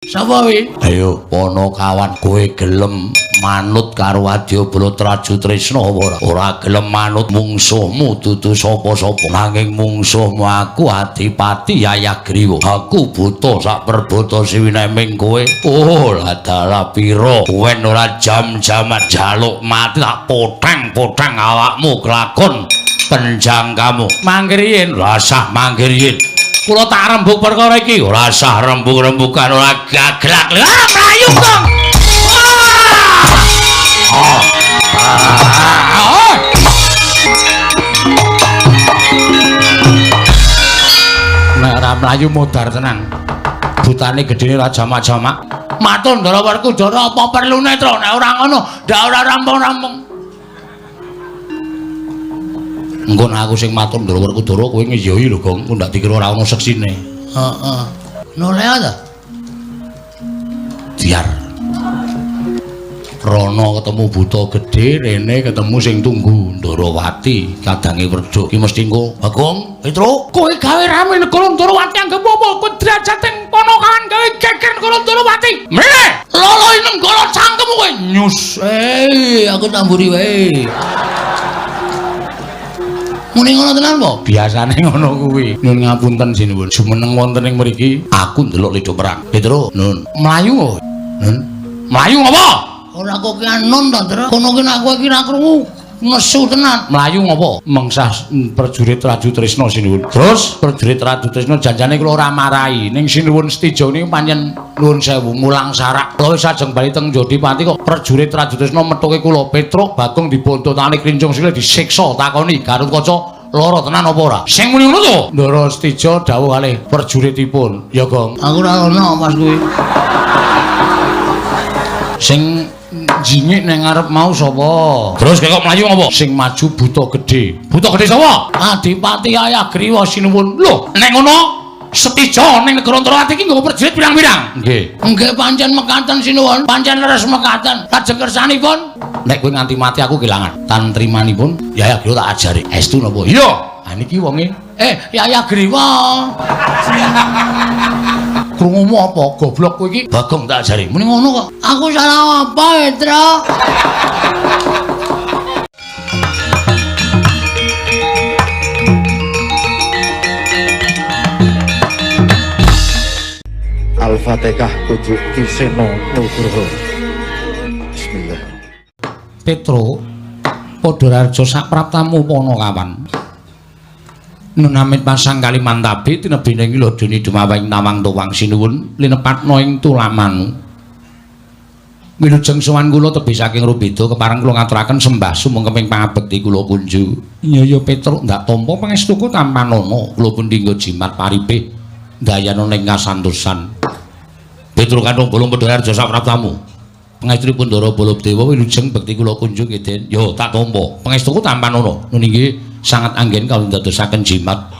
Sapa wi? Ayo Ponokawan, kowe gelem manut karo Adyabala Trajutrisna apa ora? Ora gelem manut mungsuhmu dudu sapa-sapa. Nanging mungsuhmu aku Adipati Yayagriwa. Aku buta sak perbata siwineming kowe. Oh, lah dalah pira? Kowe ora jam-jaman jaluk mati tak poteng-poteng awakmu kelakon penjangkamu. Mangkir yen, rasah mangkir yen. Kula tak rembug perkara iki. Ora sah rembug-rembugan, ora gaglak. Ah, mlayu, Kang. Ah. Ah. Nek ora mlayu modar tenan. Butane gedene ora jamak-jamak. Matur Ndara Werkudara, apa perlune, Tru? Nek ora ngono, ndak ora rampung-rampung. Engko nek aku sing matur Ndara Werkudara kowe ngeyohi lho, Gong. Engko ndak dikira ora ana seksine. Heeh. Noleh ta? Diar. Rono ketemu buta gedhe, rene ketemu sing tunggu Ndarawati kadange werduk. Iki mesti engko Bagong, Petro, kowe gawe rame negara Ndarawati anggep apa? Kowe derajate Ponokawan gawe geger negara Ndarawati. Mrene, loloi nenggala cangkemmu kowe. Nyus. Aku tamburi wae. Muni ngono tenan po? Biasane ngono kuwi. Nyun ngapunten sinuwun. Jumeneng wonten ing mriki, aku ndelok lido perang. Petro, nun. Mlayu kok. Nun. Mlayu ngopo? Ora kok ki anon ta, Tru? Kono ki nek kowe ki ra krungu nesu tenan. Mlayu ngopo? Mengsah prajurit Trajutrisna sinuwun. Terus prajurit Trajutrisna janjane kula ora marahi. Ning sinuwun Setija niku pancen nuwun sewu mulang sarak. Kula wis ajeng bali teng Jodipati kok prajurit Trajutrisna methuke kula. Petruk Bagong dibontotane klincung sikile disiksa takoni Garukaca lara tenan apa ora? Sing muni ngono to? Ndara Setija dawuh kalih prajuritipun. Ya, Gong. Aku ora ono pas kuwi. Sing jingik nang ngarep mau sapa? Terus kok mlayu apa? Sing maju buta gedhe. Buta gedhe sapa? Adipati Ayagriwa sinuwun. Lho, nek ngono Setija ning negara Ndarawati iki nggawa prajurit pirang-pirang. Nggih. Nggih pancen mekaten sinuwun, pancen leres mekaten. Lajeng kersanipun nek kowe nganti mati aku kelangan. Tantrimanipun Yayagriwa tak ajari. Estu napa? Iya. Ha niki wonge. Yayagriwa. Krungumu apa? Goblok kowe iki. Bagong tak ajari. Muni ngono kok. Aku salah apa, Petro? Al-Fatihah kudu Ki Seno Nugroho. Bismillah. Petro, padha raja sapraptamu Ponokawan. Nunamit pasang Kalimantabi tinebining lodoni dumaweng nawang tuwang sinuwun linepatna ing tulamanu. Wilujeng sowan kula tebih saking Rubeda kepareng kula ngaturaken sembah sumengkeping pangabekti kula kunju. Iya ya Petro, ndak tampa pangestuku tampanana kula pun dinggo jimat paripih ndayana ning kasantosan. Petro kanthong bolong padha raja sapraptamu. Pangestunipun Ndara Baladewa wilujeng bekti kula kunjung nggih Den. Yo tak tampa. Pangestuku tampanana. Nun inggih sangat anggen kawula ndadosaken jimat.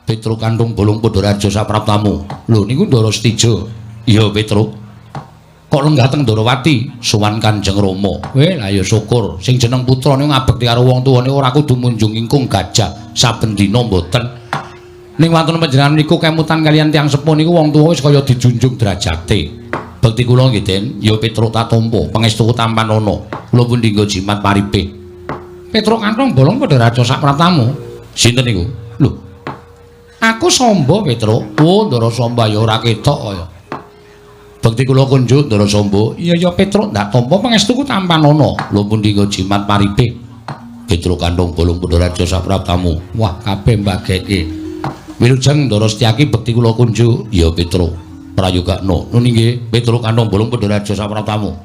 Petro kanthong bolong padha raja sapraptamu. Lho niku Ndara Setija. Iya Petro. Kok lenggah teng Ndarawati sowan Kanjeng Rama. Weh lah ya syukur. Sing jeneng putra niku ngabekti karo wong tuwane ora kudu munjung ingkung gajah saben dina mboten. Ning wonten panjenengan niku kemutan kaliyan tiyang sepuh niku wong tuwa wis kaya dijunjung derajate. Bekti kula nggih Den, ya Petruk tak tampa, pangestuku tampanana. Kula pun dinggo jimat paripih. Petruk kanthong bolong padha raja sapraptamu. Sinten niku? Lho. Aku Samba, Petruk. Oh, Ndara Samba ya ora ketok kaya. Bekti kula kunjuk Ndara Samba. Iya ya Petruk ndak tampa pangestuku tampanana. Kula pun dinggo jimat paripih. Petruk kanthong bolong padha raja sapraptamu. Wah, kabeh mbageke. Wilujeng Ndara Setyaki bekti kula kunjuk. Ya Petruk. Prayogakna. Nun inggih Petruk kanthong bolong padha raja sapraptamu.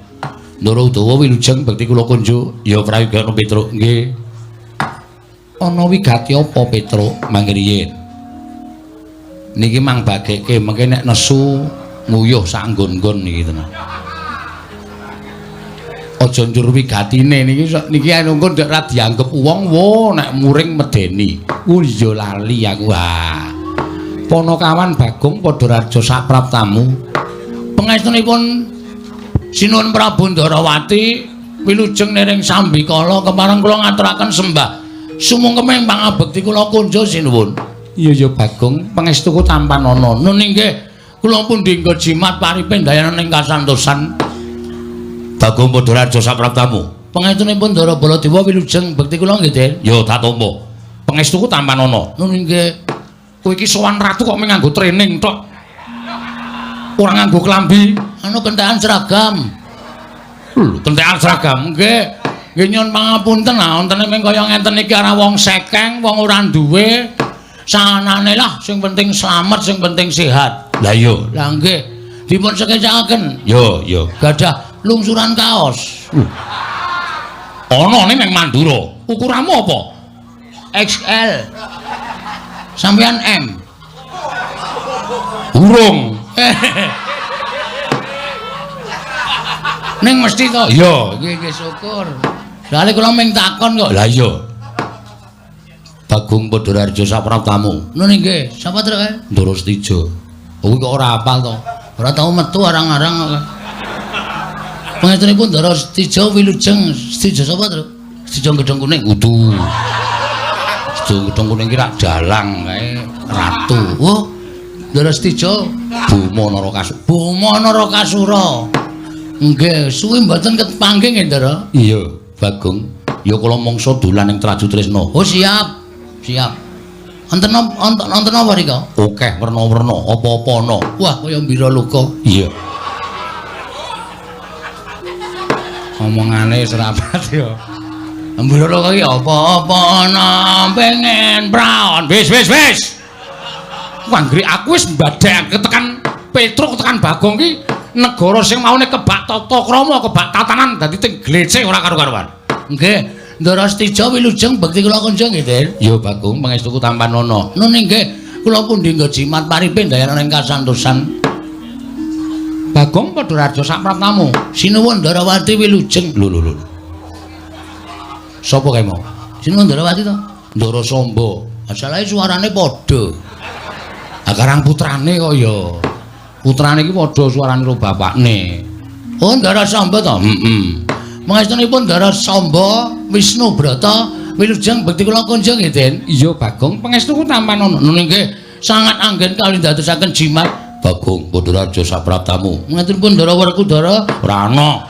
Ndara Udawa wilujeng bekti kula kunjuk. Ya prayogakna Petruk. Nggih. Ana wigati apa Petruk mangke riyin? Niki mang bageke mengke nek nesu nguyuh sak nggon-nggon niki tenan. Aja njur wigatine niki niki engko ndek ra dianggep wong wo nek muring medeni. Oh iya lali aku. Ah. Ponokawan Bagong padha raja sapraptamu. Pangestunipun Sinuwun Prabu Ndarawati wilujeng nering sambikala kepareng kula ngaturaken sembah sumungkeming pangabekti kula kunjuk sinuwun. Iya ya Bagong, pangestuku tampanana. Nun inggih Kula pun dinggo jimat paripe ndayana ing kasantosan. Bagong Padharaja sapraptamu. Pangestunipun Ndara Baladewa wilujeng bekti kula nggih, Den. Ya tak tampa. Pangestuku tampanana. Nun nggih. Kowe iki sowan ratu kok mung nganggo training tok. Ora nganggo klambi. Anu kentekan seragam. Lho, kentekan seragam nggih. Nggih nyuwun pangapunten, ah wontene mung kaya ngenten iki ora wong sekeng, wong ora duwe. Sanane lah sing penting slamet, sing penting sehat. Lah iya. Lah nggih, dipun sekecakaken. Yo, yo. Gadah lungsuran kaos. Ana ning Mandura. Ukuranmu apa? XL. Sampeyan M. Urung. Ning mesti to. Iya, nggih nggih syukur. Lha kula mung takon kok. Lah iya. Bagong Padharaja sapraptamu. Nun nggih, sapa trek kae? Ndara Setija. Kuwi kok ora hafal to? Ora tau metu arang-arang kok. Pangestunipun Ndara Setija wilujeng Setija sapa, Truk? Setija Gedhong Kuning. Kudu. Setija Gedhong Kuning ki rak dalang kae ratu. Oh. Ndara Setija Boma Narakasura. Boma Narakasura. Nggih, suwi mboten kepanggih nggih, Ndara. Iya, Bagong. Ya kula mangsa dolan ing Traju Tresna. Oh, siap. Siap. Wonten wonten apa rika? Akeh werna-werna, apa-apa ana. Wah, kaya mbira luka. Iya. Omongane wis rapat ya. Mbira luka iki apa-apa ana pengen praon. Wis wis wis. Wanggri aku wis mbadhek tekan Petruk tekan Bagong ki negara sing maune kebak tata krama, kebak tatanan dadi teng glecek ora karu-karuan. Nggih. Ndara Setija wilujeng bekti kula kunjung nggih, Den. Ya Bagong, pangestuku tampanana. Nun nggih, kula pundi nggo jimat paripe ndayana ing kasantosan. Bagong Padharaja sapraptamu. Sinuwun Ndarawati wilujeng. Lho lho lho. Sapa kae mau? Sinuwun Ndarawati to? Ndara Samba. Masalahe suarane padha. Ha karang putrane kok ya. Putrane iki padha suarane karo bapakne. Oh, Ndara Samba to? Heeh. Pangestunipun Ndara Samba Wisnu Brata wilujeng bekti kula kunjung nggih, Den. Iya, Bagong, pangestuku tampanana. Nun nggih, sangat anggen kali ndadosaken jimat. Bagong Padharaja sapraptamu. Pangestunipun Ndara Werkudara ora ana.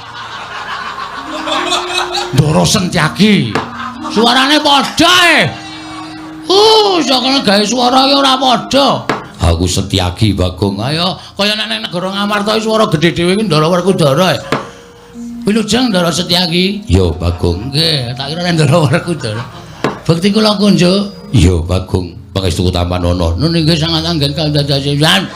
Ndara Sentyaki. Suarane padha e. Sakene gawe suara iki ora padha. Aku Setyaki, Bagong. Ayo, kaya nek nang negara Ngamarta iki suara gedhe dhewe iki Ndara Werkudara. Wilujeng Ndara Setyaki. Iya, Bagong. Nggih, tak kira nek Ndara Werkudara. Bekti kula kunjuk. Iya, Bagong. Pangestuku tampanana. Nun nggih sangat anggen kandhadasan.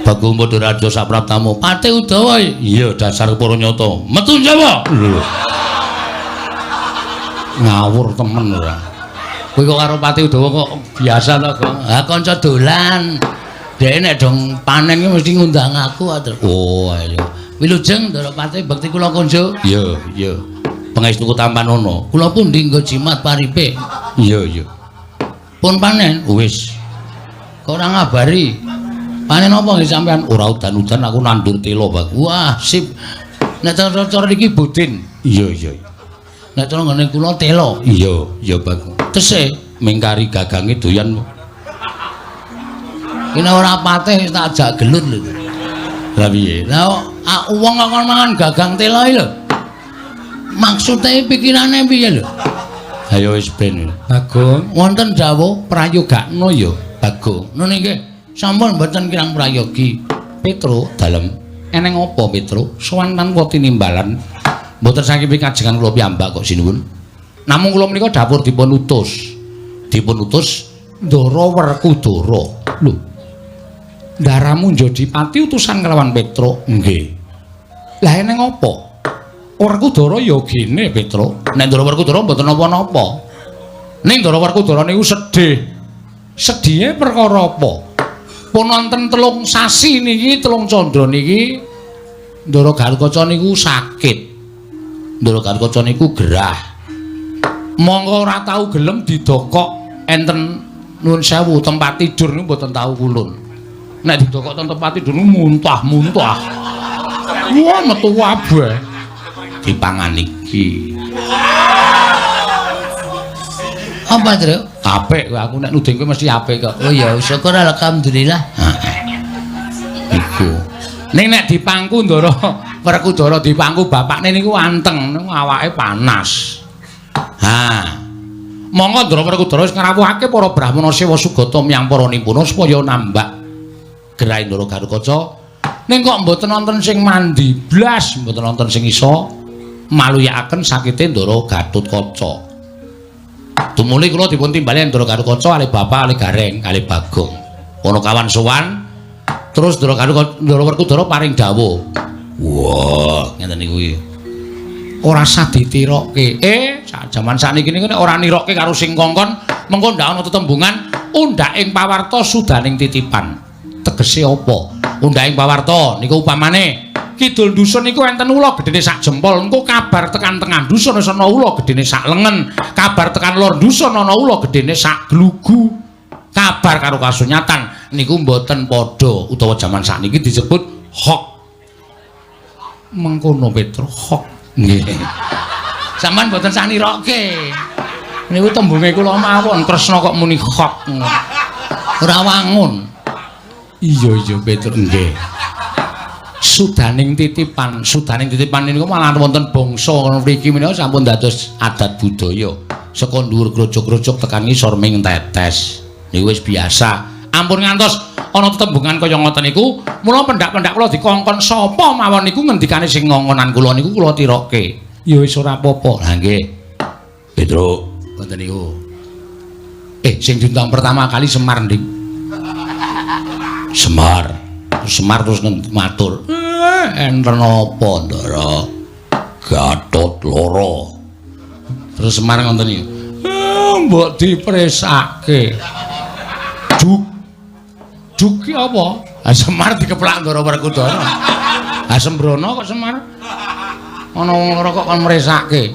Bagong Padharaja sapraptamu. Pati Udawa. Iya, dasar para nyata. Metu Jawa. Lho. Ngawur temen ora. Kowe kok karo Pati Udawa kok biasa to, Gong? Ha kanca dolan. Dhek nek dong panen ki mesti ngundang aku. Oh, ayo. Wilujeng Ndara Pati bekti kula kunjuk. Iya, iya. Pangestuku tampanana. Kula pundi nggo jimat paripe. Iya, iya. Pun panen. Wis. Kok ora ngabari? Panen apa nggih sampean? Ora udan-udan aku nandur telo, Bang. Wah, sip. Nek cara iki budin. Iya, iya. Nek cara nggone kula telo. Iya, iya, Bang. Tesih mingkari gagange doyan. Kene ora patih tak ajak gelut lho. Lah piye? Lah wong kok kon mangan gagang telo iki lho. Maksude pikirane piye lho? Ayo wis ben. Bagong, wonten dawuh prayogakno ya, Bagong. Nun nggih, sampun mboten kirang prayogi. Petruk dalem. Eneng apa Petruk? Sowan tanpa tinimbalan. Mboten saking pikajengan kula piyambak kok sinuwun. Namung kula menika dapur dipun utus. Dipun utus Ndara Werkudara. Lho. Ndaramu njadi pati utusan kelawan Petruk. Nggih. Lah eneng apa? Werkudara ya gene Petruk. Nek Ndara Werkudara mboten napa-napa. Ning Ndara Werkudara niku sedih. Sedihe perkara apa? Pun wonten 3 sasi niki, 3 candra niki Ndara Gatotkaca niku sakit. Ndara Gatotkaca niku gerah. Mongko ora tau gelem didokok enten nuwun sewu tempat tidur niku mboten tau kulun. Nek didokok ten tempat tidur niku muntah-muntah. Wah, metu kabeh. Dipangan iki. Apa, Tru? Apik kowe, aku nek nuding kowe mesti apik kok. Oh ya syukur alhamdulillah. Heeh. Iku. Ning nek dipangku Ndara Werkudara dipangku bapakne niku anteng, niku awake panas. Ha. Monggo Ndara Werkudara wis ngrawuhake para brahmana sewa sugata miyang para nimpuna supaya nambak gerahe Ndara Gatotkaca. Ning kok mboten wonten sing mandi blas, mboten wonten sing iso maluyakaken sakite Ndara Gatotkaca. Tumuli kula dipun timbali Ndara Gatotkaca kalih bapak kalih Gareng kalih Bagong. Ana kawan sowan terus Ndara Gatotkaca Ndara Werkudara paring dawuh. Wah, ngeten niku iki. Ora sah ditirokke. Sak jaman sakniki niku nek ora nirokke karo sing kongkon, mengko ndak ana tetembungan undhak ing pawarta sudaning titipan. Tegese apa? Undhak ing pawarta niku upamane kidul dusun niku enten ula gedene sak jempol, engko kabar tekan tengah dusun wis ana ula gedene sak lengen, kabar tekan lor dusun ana ula gedene sak glugu. Kabar karo kasunyatan niku mboten padha, utawa jaman sakniki disebut hoax. Mengkono Petro, hoax. Nggih. Sampeyan mboten sah nirokke. Niku tembunge kula mawon, Kresna kok muni hoax. Ora wangun. Iya iya Petro nggih. Sudaning titipan, sudaning titipan niku malah wonten bangsa mriki menika sampun dados adat budaya. Saka dhuwur grojog-grojog tekan ngisor ming tetes. Niku wis biasa. Ampun ngantos ana tetembungan kaya ngoten niku, mula pendak-pendak kula dikongkon sapa mawon niku ngendikane sing ngongonan kula niku kula tirokke. Ya wis ora apa-apa. Lah nggih. Petro, ngoten niku. Sing diundang pertama kali Semar, Nding. Semar. Semar terus matur. Enten apa, Ndara? Gatot loro. Terus Semar ngoten niku. Mbok dipresake. Juk. Juk ki apa? Ha Semar dikeplak Ndara Werkudara. Ha sembrono kok Semar. Ana wong loro kok kon mresake.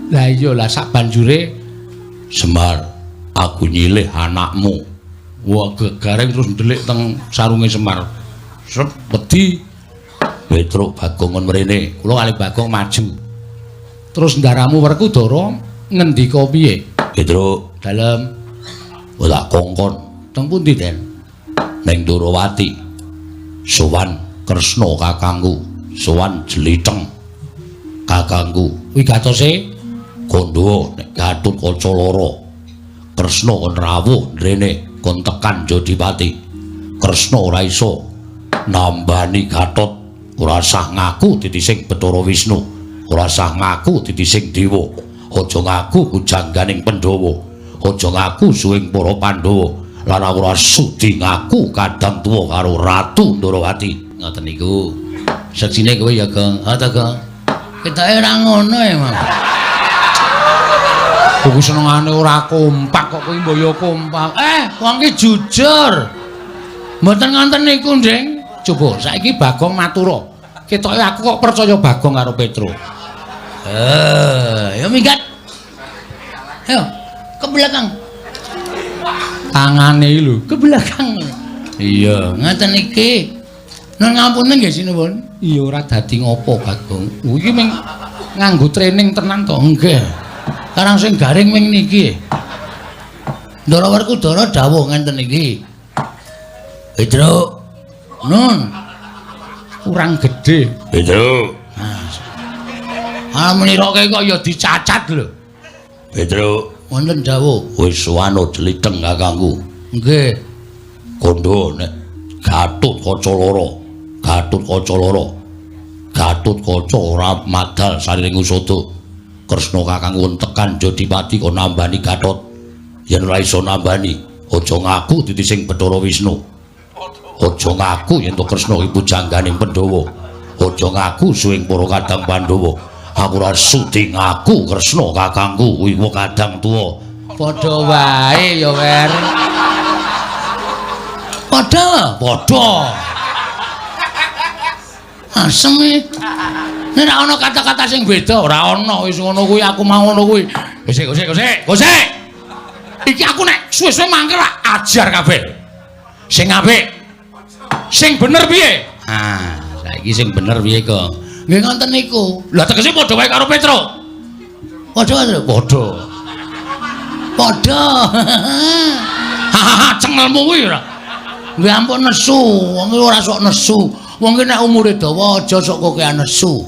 Lah iya lah sak banjure Semar, aku nyilih anakmu. Wah, gegareng terus ndelik teng sarunge Semar. Sep wedi. Petruk Bagong kon mrene. Kula kalih Bagong maju. Terus ndaramu Werkudara ngendika piye? Petruk, dalem. Ora kongkon. Teng pundi, Den? Ning Ndorowati. Sowan Kresna kakangku, sowan Jlitheng kakangku. Wigatose kandha nek Gatotkaca loro. Kresna kon rawuh mrene kon tekan Jodipati. Kresna ora iso nambani Gatot, ora sah ngaku dadi sing Bathara Wisnu, ora sah ngaku dadi sing dewa. Aja ngaku pujangganing Pandhawa, aja ngaku suwing para Pandhawa. Lan aku ora sudi ngaku kadang tuwa karo Ratu Ndorowati. Ngoten niku. Seksine kowe ya, Gong. Ha ta, Gong? Ketoke ora ngono ya, Mas. Kuwi senengane ora kompak kok kowe mbok ya kompak. Wong ki jujur. Mboten ngoten niku, Nding. Coba saiki Bagong matura. Ketoke aku kok percaya Bagong karo Petro. Ya minggat. Ayo, ke belakang. Tangane iki lho, ke belakang. Iya, ngoten iki. Nun ngapunten nggih sinuwun. Iya ora dadi ngopo Bagong. Iki ming nganggo training tenan to. Nggih. Karang sing garing ming niki. Ndara Werkudara dawuh ngenten iki. Petruk. Nun. Kurang gedhe. Petruk. Ah meniroke kok ya dicacat lho. Petruk. Wonten dawuh. Wis wano jlitheng kakangku. Nggih. Kandha nek Gatotkaca loro, Gatotkaca loro. Gatotkaca ora madal sariring usada. Kresna kakangku tekan Jodipati kon nambani Gatot. Yen ora iso nambani, aja ngaku dadi sing Bathara Wisnu. Aja ngaku yen to Kresna iki pujangganing Pandhawa. Aja ngaku suwing para kadang Pandhawa. Aku ora sudi ngaku Kresna kakangku kuwi kadang tuwa. Padha wae ya, Wer. Padha, padha. Asem e. Nek ora ana kata-kata sing beda, ora ana wis ngono kuwi aku mau ngono kuwi. Gosek, gosek, gosek, gosek. Iki aku nek suwe-suwe mangkel ajar kabeh. Sing apik. Sing bener piye? Ah, saiki sing bener piye kok? Nggih ngoten niku. Lah tegese padha wae karo Petro. Padha, padha. Padha. Padha. Hahaha, cengelmu kuwi ora. Nggih ampun nesu, wong iki ora sok nesu. Wong iki nek umure dawa aja sok kokean nesu.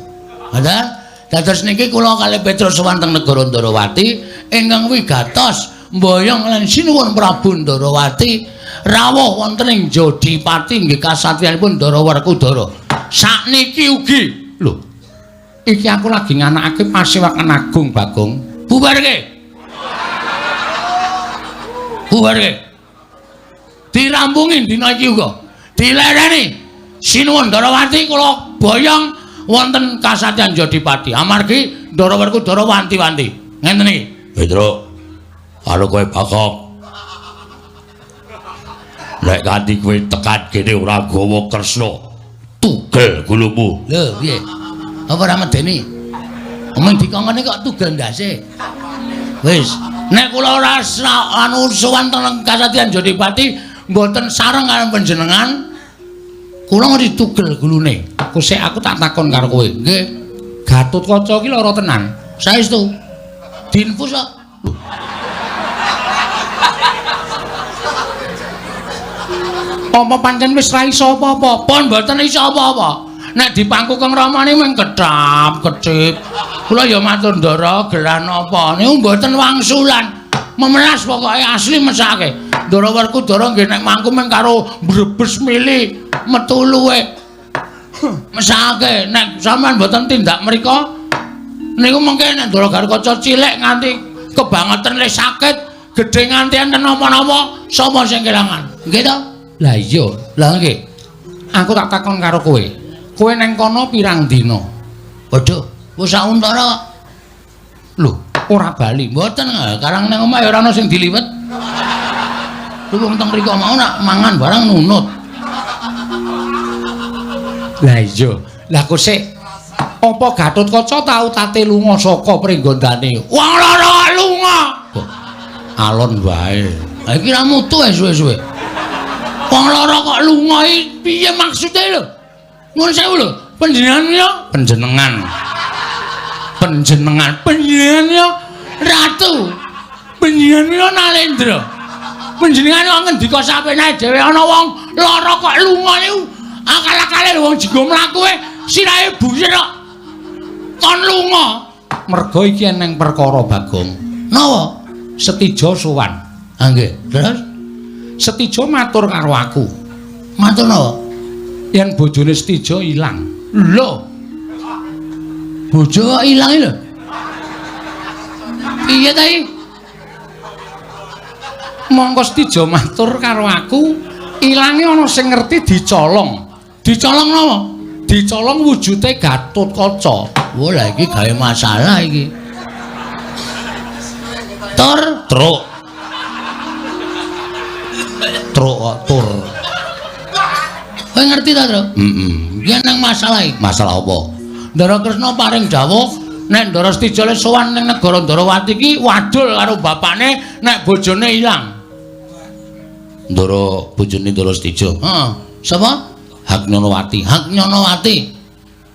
Ngoten? Dados niki kula kalih Petruk sowan teng negara Ndarawati ingkang wigatos mboyong lan sinuwun Prabu Ndarawati rawuh wonten ing Jodipati nggih kasatriyanipun Ndara Werkudara. Sakniki ugi lho, iki aku lagi nganakake pasewakan agung Bagong. Bubarke. Bubarke. Dirampungi dina iki uga. Dilereni. Sinuwun Ndarawati kula boyong wonten kasatriyan Jodipati. Amargi Ndara Werkudara wanti-wanti. Ngenten iki. Petruk, karo kowe Bagong. Nek kanthi kowe tekan kene ora gawa Kresna, tugel gulumu. Lho, piye? Apa ora medeni? Omong dikongkone kok tugel ndase. Wis, nek kula ora anu sowan teng kasatriyan Jodipati mboten sareng karo panjenengan, kula ngerti tugel gulune. Aku sik aku tak takon karo kowe. Nggih. Gatotkaca iki lara tenan. Saestu. Diinfus kok. Apa pancen wis ra iso apa-apa? Pun mboten iso apa-apa. Nek dipangku Kang Ramane mung kedap kedip. Kula ya matur Ndara, gerah napa? Niku mboten wangsulan. Memelas pokoke asli mesake. Ndara Werkudara nggih nek mangku mung karo mbrebes mili metu luwe. Mesake nek sampean mboten tindak mriko niku mengke nek Ndara Gatotkaca cilik nganti kebangetan le sakit, gedhe nganti enten napa-napa, sapa sing kelangan? Nggih to? Lah iya, lah nggih. Aku tak takon karo kowe. Kowe neng kono pirang dina? Waduh, wis sak untara. Lho, ora bali. Mboten, karang nang omah ya ora ana sing diliwet. Lho wong teng mriko mau nak mangan barang nunut. Lah iya, lah kok sik apa Gatotkaca tau tate lunga saka pringgondane? Wong lara lunga. Alon wae. Ha iki ra mutu suwe-suwe. Wong lara kok lunga iki piye maksude lho? Nuwun sewu lho, panjenengan ya panjenengan. Panjenengan, panjenengan ya ratu. Panjenengan ya Nalendra. Panjenengan kok ngendika sapenake dhewe ana wong lara kok lunga niku akal-akale wong jigo mlaku e sirahe buyer kok kon lunga. Mergo iki eneng perkara Bagong. Napa? Setija sowan. Ha nggih, terus Setija matur karo aku. Matur napa? Yen bojone Setija ilang. Lho. Bojo kok ilang lho. Piye ta iki? Mongko Setija matur karo aku, ilange ana sing ngerti dicolong. Dicolong napa? Dicolong wujude Gatotkaca. Wah, lah iki gawe masalah iki. Tur, truk. Truk kok tur. Kowe ngerti ta, Truk? Heeh. Iki nang masalah iki. Masalah apa? Ndara Kresna paring dawuh nek Ndara Setija le sowan ning negara Ndarawati iki wadul karo bapakne nek bojone ilang. Ndara bojone Ndara Setija. Heeh. Sapa? Haknyonowati. Haknyonowati.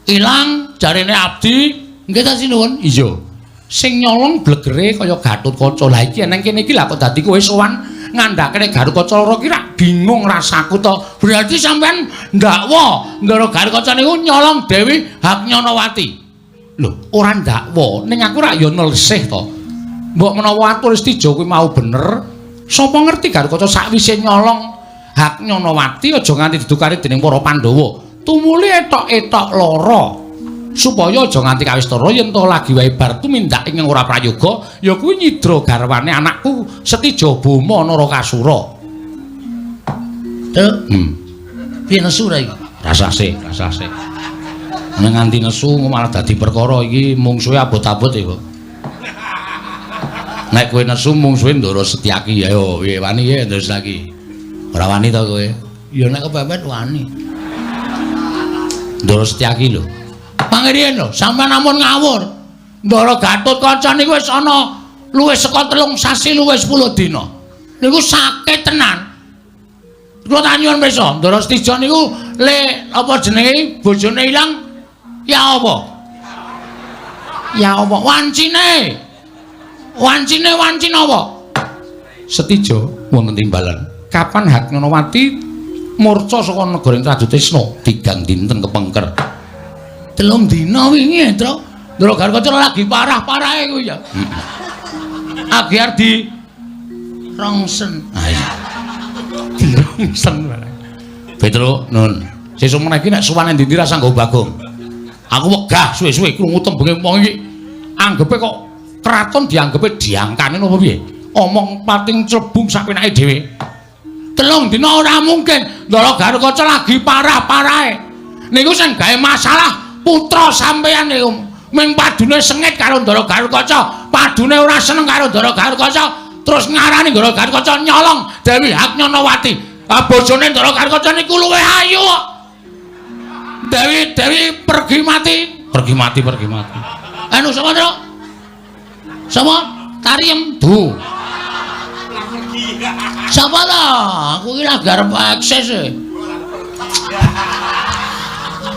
Ilang jarene abdi. Nggih ta sinuwun? Iya. Sing nyolong blegere kaya Gatotkaca. Lah iki nang kene iki lha kok dadi kowe sowan ngandhakne Gatotkaca lara ki rak bingung rasaku to. Berarti sampean ndakwa Ndara Gatotkaca niku nyolong Dewi Haknyonowati. Lho, ora ndakwa, ning aku rak ya nelsih to. Mbok menawa atur Setija kuwi mau bener, sapa ngerti Gatotkaca sakwise nyolong Haknyonowati aja nganti didukani dening para Pandhawa. Tumuli etok-etok lara. Supaya aja nganti kawistara yen to lagi wae bar tumindak ing ora prayoga ya kuwi nyidra garwane anakku Setija Boma Narakasura. Truk. Piye nesu ra iki? Rasase, rasase. Nek nganti nesu malah dadi perkara iki mungsuhe abot-abot ya kok. Nek kowe nesu mungsuhe Ndara Setyaki ayo piye wani ya Ndara Setyaki. Ora wani to kowe? Ya nek kepepet wani. Ndara Setyaki lho. Pangirian lho, sampean ampun ngawur. Ndara Gatotkaca niku wis ana luwih saka 3 sasi luwih 10 dina. Niku sakit tenan. Kula tak nyuwun pirsa, Ndara Setija niku le apa jenenge bojone ilang ya apa? Ya apa wancine? Wancine wancine apa? Setija wonten timbalan. Kapan Haknyanawati murca saka negara Trajutrisna tigang dinten kepengker? 3 dina wingi, Tru. Ndara Garukaca lagi parah-parahe kuwi ya. Agi arep di rongsen. Ha iya. Dirongsen barang. Petro, nun. Sesuk meneh iki nek sowan endi-endi ra sanggo Bagong. Aku wegah suwe-suwe krungu tembunge wong iki. Anggepe kok kraton dianggepe diangkane napa piye? Omong pating clebung sak penake dhewe. 3 dina ora mungkin. Ndara Garukaca lagi parah-parahe. Niku sing gawe masalah putra sampeyan niku. Ming padune sengit karo Ndara Garukaca, padune ora seneng karo Ndara Garukaca, terus ngarani Ndara Garukaca nyolong Dewi Haknyanawati. Ah bojone Ndara Garukaca niku luwih ayu kok. Dewi Dewi pergi mati, pergi mati, pergi mati. Anu sapa, Tru? Sapa? Tariem Du. Sapa ta? Aku iki lagi arep akses e.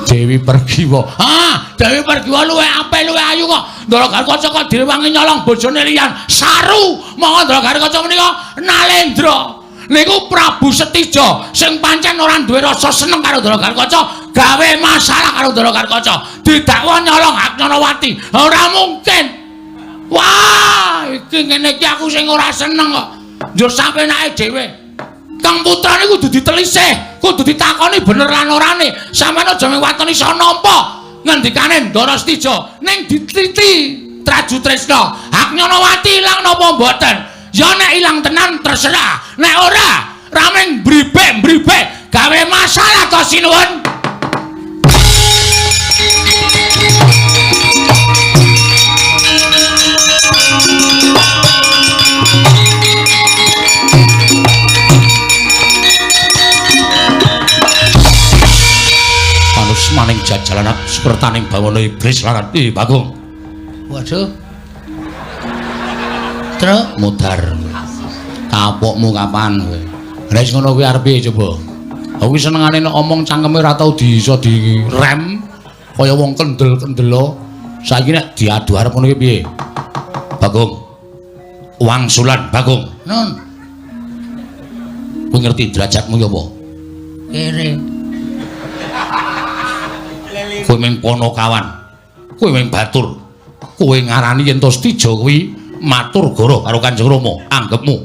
Dewi Pergiwa. Ah, Dewi Pergiwa luwih apik, luwih ayu kok. Ndara Garukaca kok direwangi nyolong bojone liyan. Saru. Monggo Ndara Garukaca menika Nalendra. Niku Prabu Setija sing pancen ora duwe rasa seneng karo Ndara Garukaca, gawe masalah karo Ndara Garukaca. Didakwa nyolong Haknyanawati. Ora mungkin. Wah, iki ngene iki aku sing ora seneng kok. Njur sapenake dhewe. Kang putra niku kudu ditelisih, kudu ditakoni bener lan orane. Sampeyan aja mung waton iso nampa ngendikane Ndara Setija ning diteliti Trajutrisna. Haknyanawati ilang napa mboten? Ya nek ilang tenan terserah, nek ora rameng bribek-bribek gawe masalah to sinuwun. Maning jajalan sekertaning bawana iblis larat. Bagong. Waduh. Tru mudar. Kapokmu kapan kowe? Lah wis ngono kuwi arep piye coba? Aku senengane nek omong cangkeme ora tau iso direm kaya wong kendel-kendelo. Saiki nek diadu arep ngono ki piye? Bagong. Wangsulan Bagong. Nun. Kowe ngerti derajatmu ya apa? Kere. Kowe mung ponokawan, kowe mung batur, kowe ngarani yen to Setija kuwi matur goro karo Kanjeng Rama, anggepmu.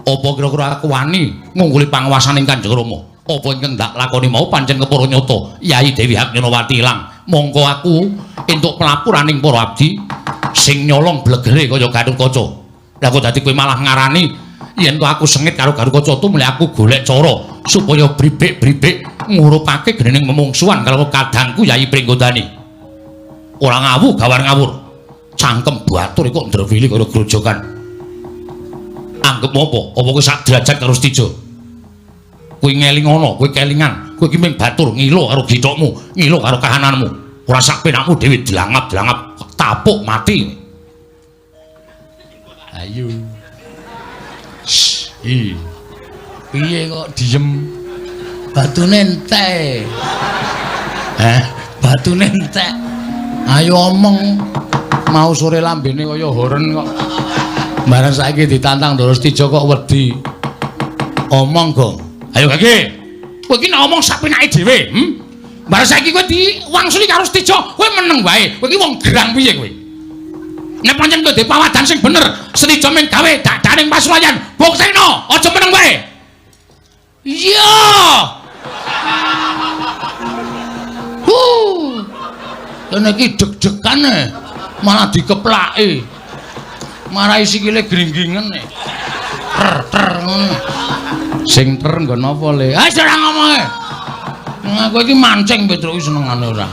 Apa kira-kira aku wani ngungkuli panguwasaning Kanjeng Rama? Apa ingkang ndak lakoni mau pancen kepara nyata Yai Dewi Haknyanawati ilang. Mongko aku entuk pelapuraning para abdi sing nyolong blegere kaya Gathotkaca. Lah kok dadi kowe malah ngarani yen to aku sengit karo Gathotkaca tumle aku golek cara supaya bribik-bribik ngurupake gening memungsuhan karo kadangku Yai Pringgondani. Ora ngawu gawar ngawur. Cangkem batur kok ndrewili kaya grojogan. Anggepmu apa? Apa kowe sak derajat karo Setija? Kowe ngelingono, kowe kelingan, kowe iki mung batur ngilo karo githokmu, ngilo karo kahananmu. Ora sak penakmu dhewe dlangap-dlangap tapuk mati. Ayo. Shh. Piye kok diem? Batune entek. Heh, batune entek. Ayo omong. Mau sore lambene kaya horen kok. Bareng saiki ditantang Ndara Setija kok wedi. Omong, Gong. Ayo Gage. Kowe iki nek omong sak penake dhewe, Bareng saiki kowe diwangsuli karo Setija, kowe meneng wae. Kowe iki wong gerang piye kowe? Nek pancen kowe duwe pawadan sing bener, Setija mung gawe dadaning pasulayan, buktekno, aja meneng wae. Iya. Huh. Kene iki deg-degan e, malah dikeplaki. Marai sikile gringgingen e. Ter-ter ngono. Sing ter nggon apa le? Ah ora ngomonge. Aku iki mancing Petruk iki senengane ora.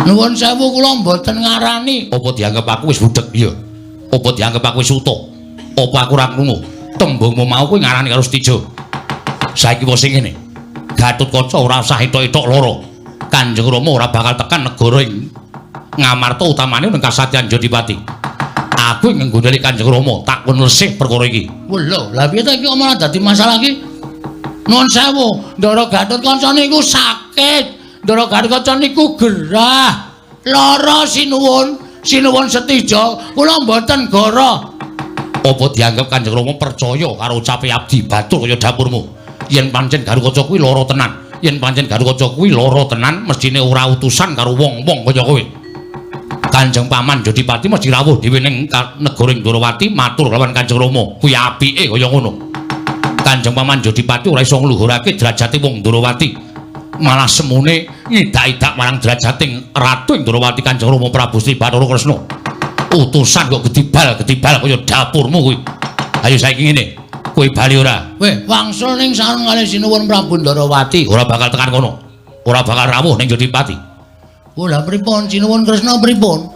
Nuwun sewu kula mboten ngarani. Apa dianggep aku wis budheg? Iya. Apa dianggep aku wis utuh? Apa aku ora krungu? Tembungmu mau kuwi ngarani karo Setija. Saiki wis sing ngene. Gathotkaca ora usah etok-etok loro. Kanjeng Rama ora bakal tekan negara ing Ngamarta utamane ning Kasatyan Jodipati. Aku ing nggondheli Kanjeng Rama tak kon lesih perkara iki. Lho, lha piye to iki malah dadi masalah iki? Nuwun sewu, Ndara Gathotkaca niku sakit. Ndara Gathotkaca niku gerah. Lara sinuwun, sinuwun Setija, kula mboten goro. Apa dianggep Kanjeng Rama percaya karo ucape abdi batur kaya dapurmu? Yen pancen Garukaca kuwi lara tenan, yen pancen Garukaca kuwi lara tenan, mesthine ora utusan karo wong-wong kaya kowe. Kanjeng Paman Jodipati mesti rawuh dhewe ning negara Ndorowati matur lawan Kanjeng Rama. Kuwi apike kaya ngono. Kanjeng Paman Jodipati ora iso ngluhurake derajate wong Ndorowati. Malah semune ngidak-idak marang derajating Ratu Ndorowati Kanjeng Rama Prabu Sri Bathara Kresna. Utusan kok gedibal-gedibal kaya dapurmu kuwi. Ayo saiki ngene, kowe bali ora? Weh, wangsul ning sareng kalih sinuwun Prabu Ndorowati. Ora bakal tekan kono. Ora bakal rawuh ning Jodipati. Oh, lah pripun sinuwun Kresna pripun?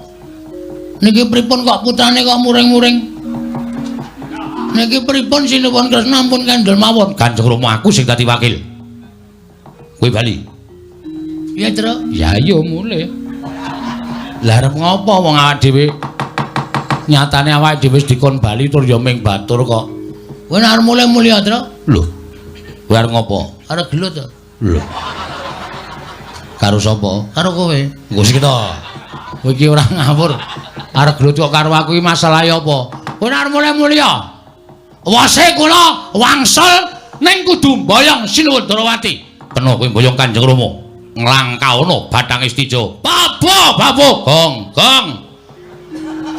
Niki pripun kok putrane kok muring-muring? Niki pripun sinuwun Kresna ampun kendel mawon. Kanjeng Rama aku sing dadi wakil. Kowe bali. Piye, Tru? Ya iya mulih. Lah arep ngopo wong awak dhewe? Nyatane awake dhewe wis dikon bali tur ya ming batur kok. Kowe nek arep mulih mulih, Tru. Lho. Kowe arep ngopo? Arep gelut to. Lho. Karo sapa? Karo kowe. Engko sik to. Kowe iki ora ngawur. Arep gelut kok karo aku iki masalahe apa? Kowe nek arep mulih mulih. Wase kula wangsul ning kudu mboyong Sinuwun Ndorowati. Kena kowe mboyong Kanjeng Rama. Nglangkaono bathange Stija. Babo, babo, gong, gong.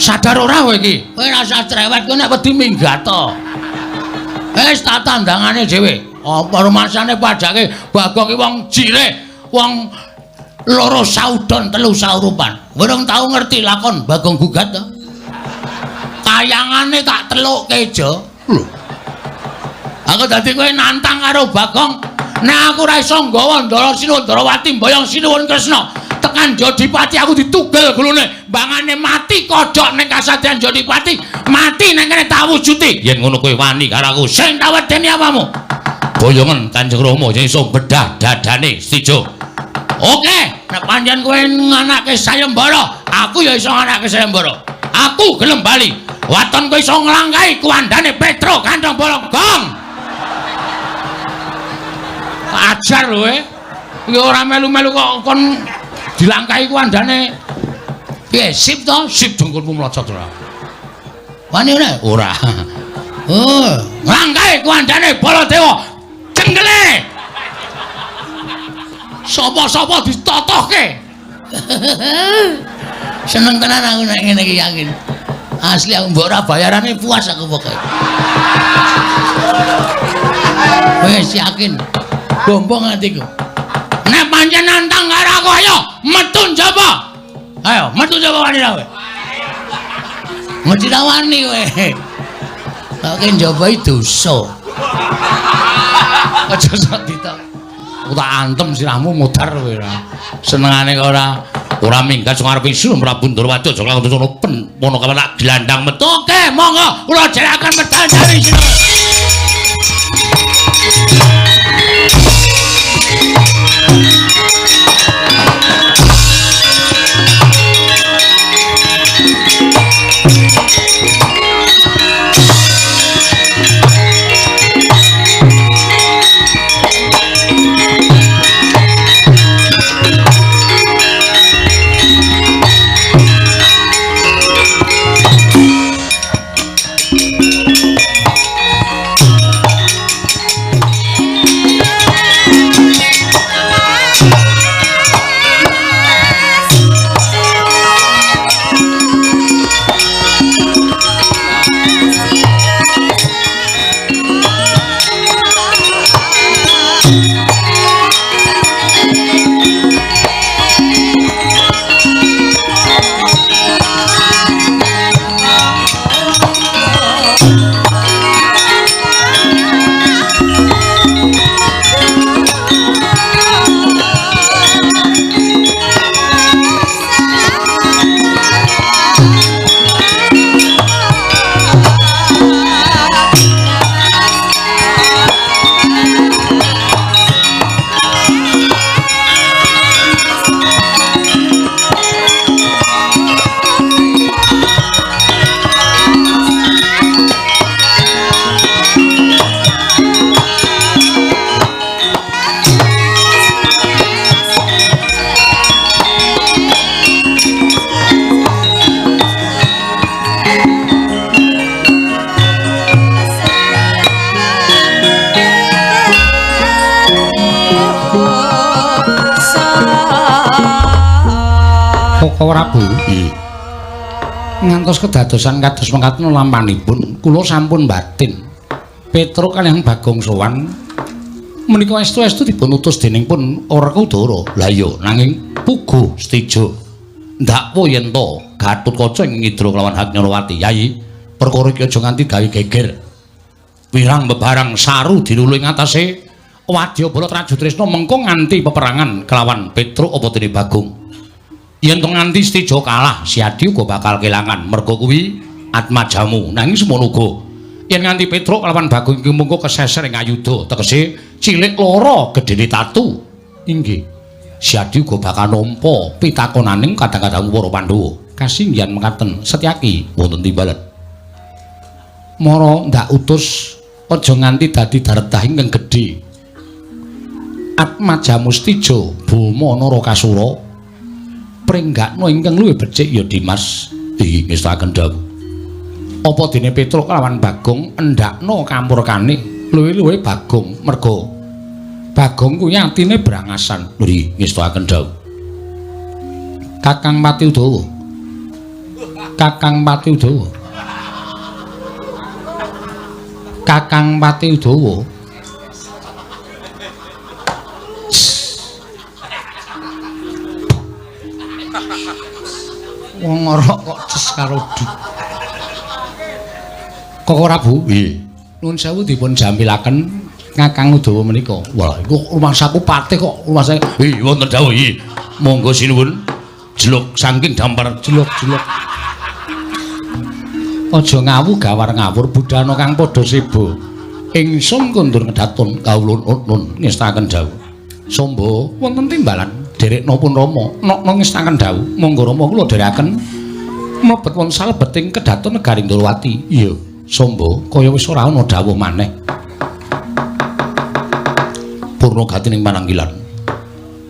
Sadar ora kowe iki? Kowe ora usah cerewet, kowe nek wedi minggat to. Wis tak tandangane dhewe. Apa rumasane pajake Bagong ki wong jire, wong loro saudon telu saurupan. Urung tau ngerti lakon Bagong gugat to. Kayangane tak telukke jo. Lho. Aku dadi kowe nantang karo Bagong. Nek aku ora iso nggawa Ndara Sinuwun Ndorowati mboyong Sinuwun Kresna tekan Jodipati aku ditugel gulune, mbangane mati kodhok ning kasadean Jodipati, mati ning kene tak wujuti. Yen ngono kowe wani karo aku, sing tak wedeni apamu? Boyongen Kanjeng Rama yen iso bedah dadane Stija. Oke, nek pancen kowe nganake sayembara, aku ya iso nganake sayembara. Aku gelem bali. Waton kowe iso nglangkahi kuwandane Petro Kantong Bolong. Gong. Ajar lho kowe. Iki ora melu-melu kok kon dilangkahi kuwandane. Piye sip to? Sip dengkulmu mlocot ora. Wani ora? Ora. Oh, nglangkahi kuwandane Baladewa. Cenggele. Sapa-sapa ditotohke. Seneng tenan aku nek ngene iki yakin. Asli aku mbok ora bayarane puas aku pokoke. Wis yakin. Bombong atiku. Nek pancen nantang karo aku ayo metu njaba. Ayo metu njaba wani ra kowe. Mesti ra wani kowe. Kok ki njaba iki dosa. Aja sok ditok. Aku tak antem sirahmu modar kowe ora. Senengane kok ora ora minggat sing arep isu Prabu Ndorowati aja lakon sono pen pono kawan tak glandang metu. Oke, monggo kula jerakan medal dari sini. Koko Prabu, nggih. Ngantos kedadosan kados mekaten lampanipun kula sampun batin. Petruk kaliyan Bagong sowan menika estu-estu dipun utus dening pun Werkudara. Lah iya, nanging puguh Setija ndakwa yen to Gatotkaca ing ngidra kelawan Haknyanawati. Yayi, perkara iki aja nganti gawe geger. Wirang bebarang saru dilulu ing atase wadyabala Trajutrisna mengko nganti peperangan kelawan Petruk apa dene Bagong. Yen to nganti Setija kalah, Siadi uga bakal kelangan merga kuwi atmajamu. Nanging semono uga yen nganti Petruk kelawan Bagong iki mengko keseser ing ayuda, tegese cilik lara gedene tatu. Inggih. Siadi uga bakal nampa pitakonaning kadang-kadang para Pandhawa. Kasinggihan mekaten Setyaki wonten timbalan. Mara ndak utus aja nganti dadi daredah ingkang gedhe. Atmajamu Setija Boma Narakasura pringgakna ingkang luwih becik ya Dimas. Inggih ngestakaken dawuh. Apa dene Petruk kelawan Bagong endakna kamurkane luwih-luwih Bagong merga Bagong kuwi atine brangasan. Nggih ngestakaken dawuh. Kakang Pati Udawa. Kakang Pati Udawa. Kakang Pati Udawa. Wong ngorok kok ces karo du. Koko Prabu, nggih. Nuwun sewu dipun jampilaken Kakang Udawa menika. Wah, iku rumangsaku patih kok rumangsa. Nggih, wonten dawuh nggih. Monggo sinuwun. Jeluk saking dampar jeluk-jeluk. Aja ngawu gawar ngawur budana kang padha seba. Ingsun kondur ngedaton kawula nun ngestakaken dawuh. Somba wonten timbalan derekna pun Rama. Nokno ngestakaken dawuh. Monggo Rama kula dherekaken mlebet wonten salebeting kedaton negari Ndorowati. Iya, Somba kaya wis ora ana dawuh maneh. Purna gati ning pananggilan.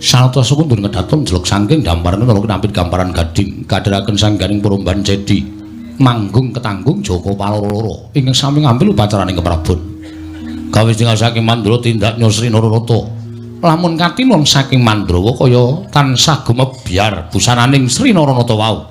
Sanata kundur ngedaton jeluk saking dampar nara kinampit gamparan gading kadheraken sangganing Puromban Cedi. Manggung ketanggung Joko Paloro ingkang sami ngambil upacaraning keprabon. Gawe tinggal saking Mandra tindak Nyosri Nararata. Lamun katimun saking Mandrawa kaya tansah gumebyar busananing Sri Naranata wau.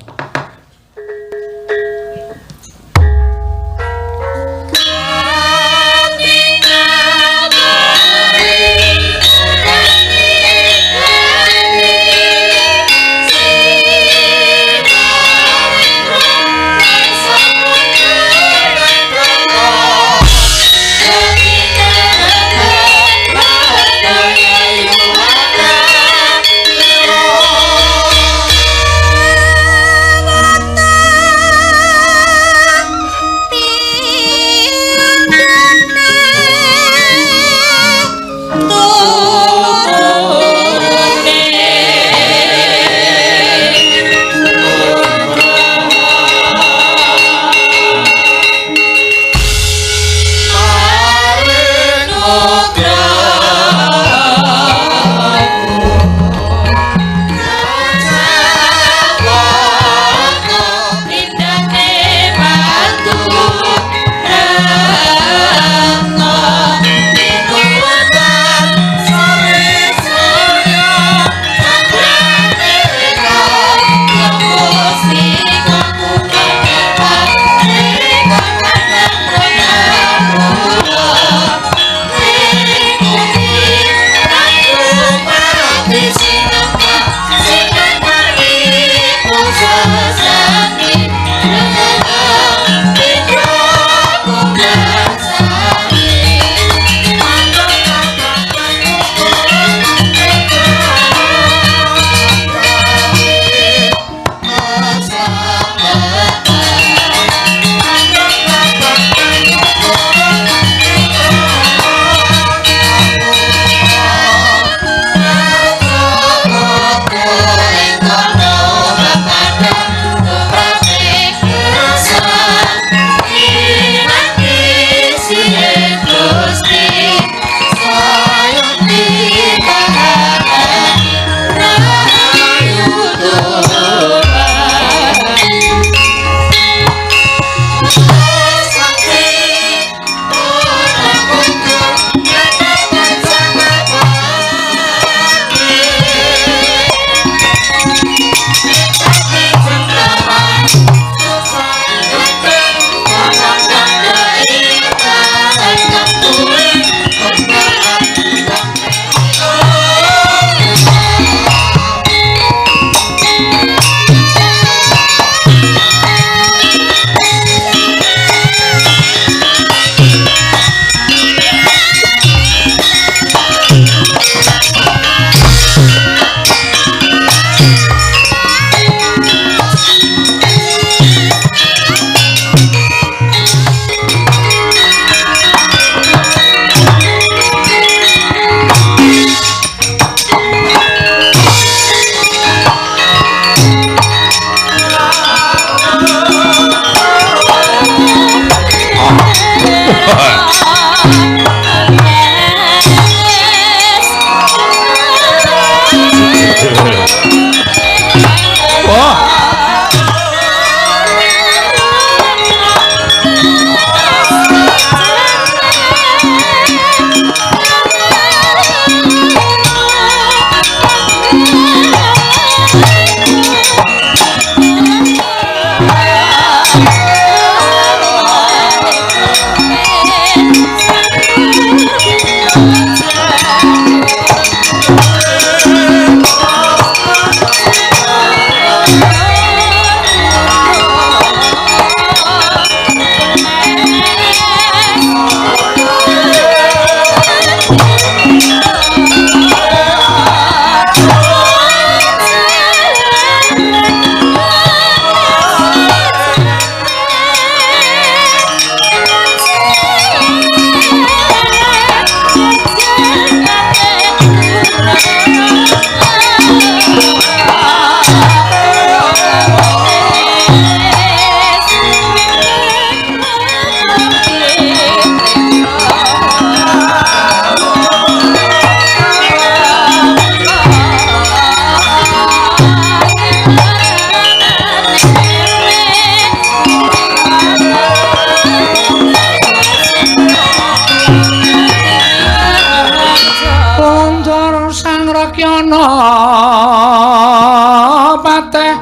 Pateh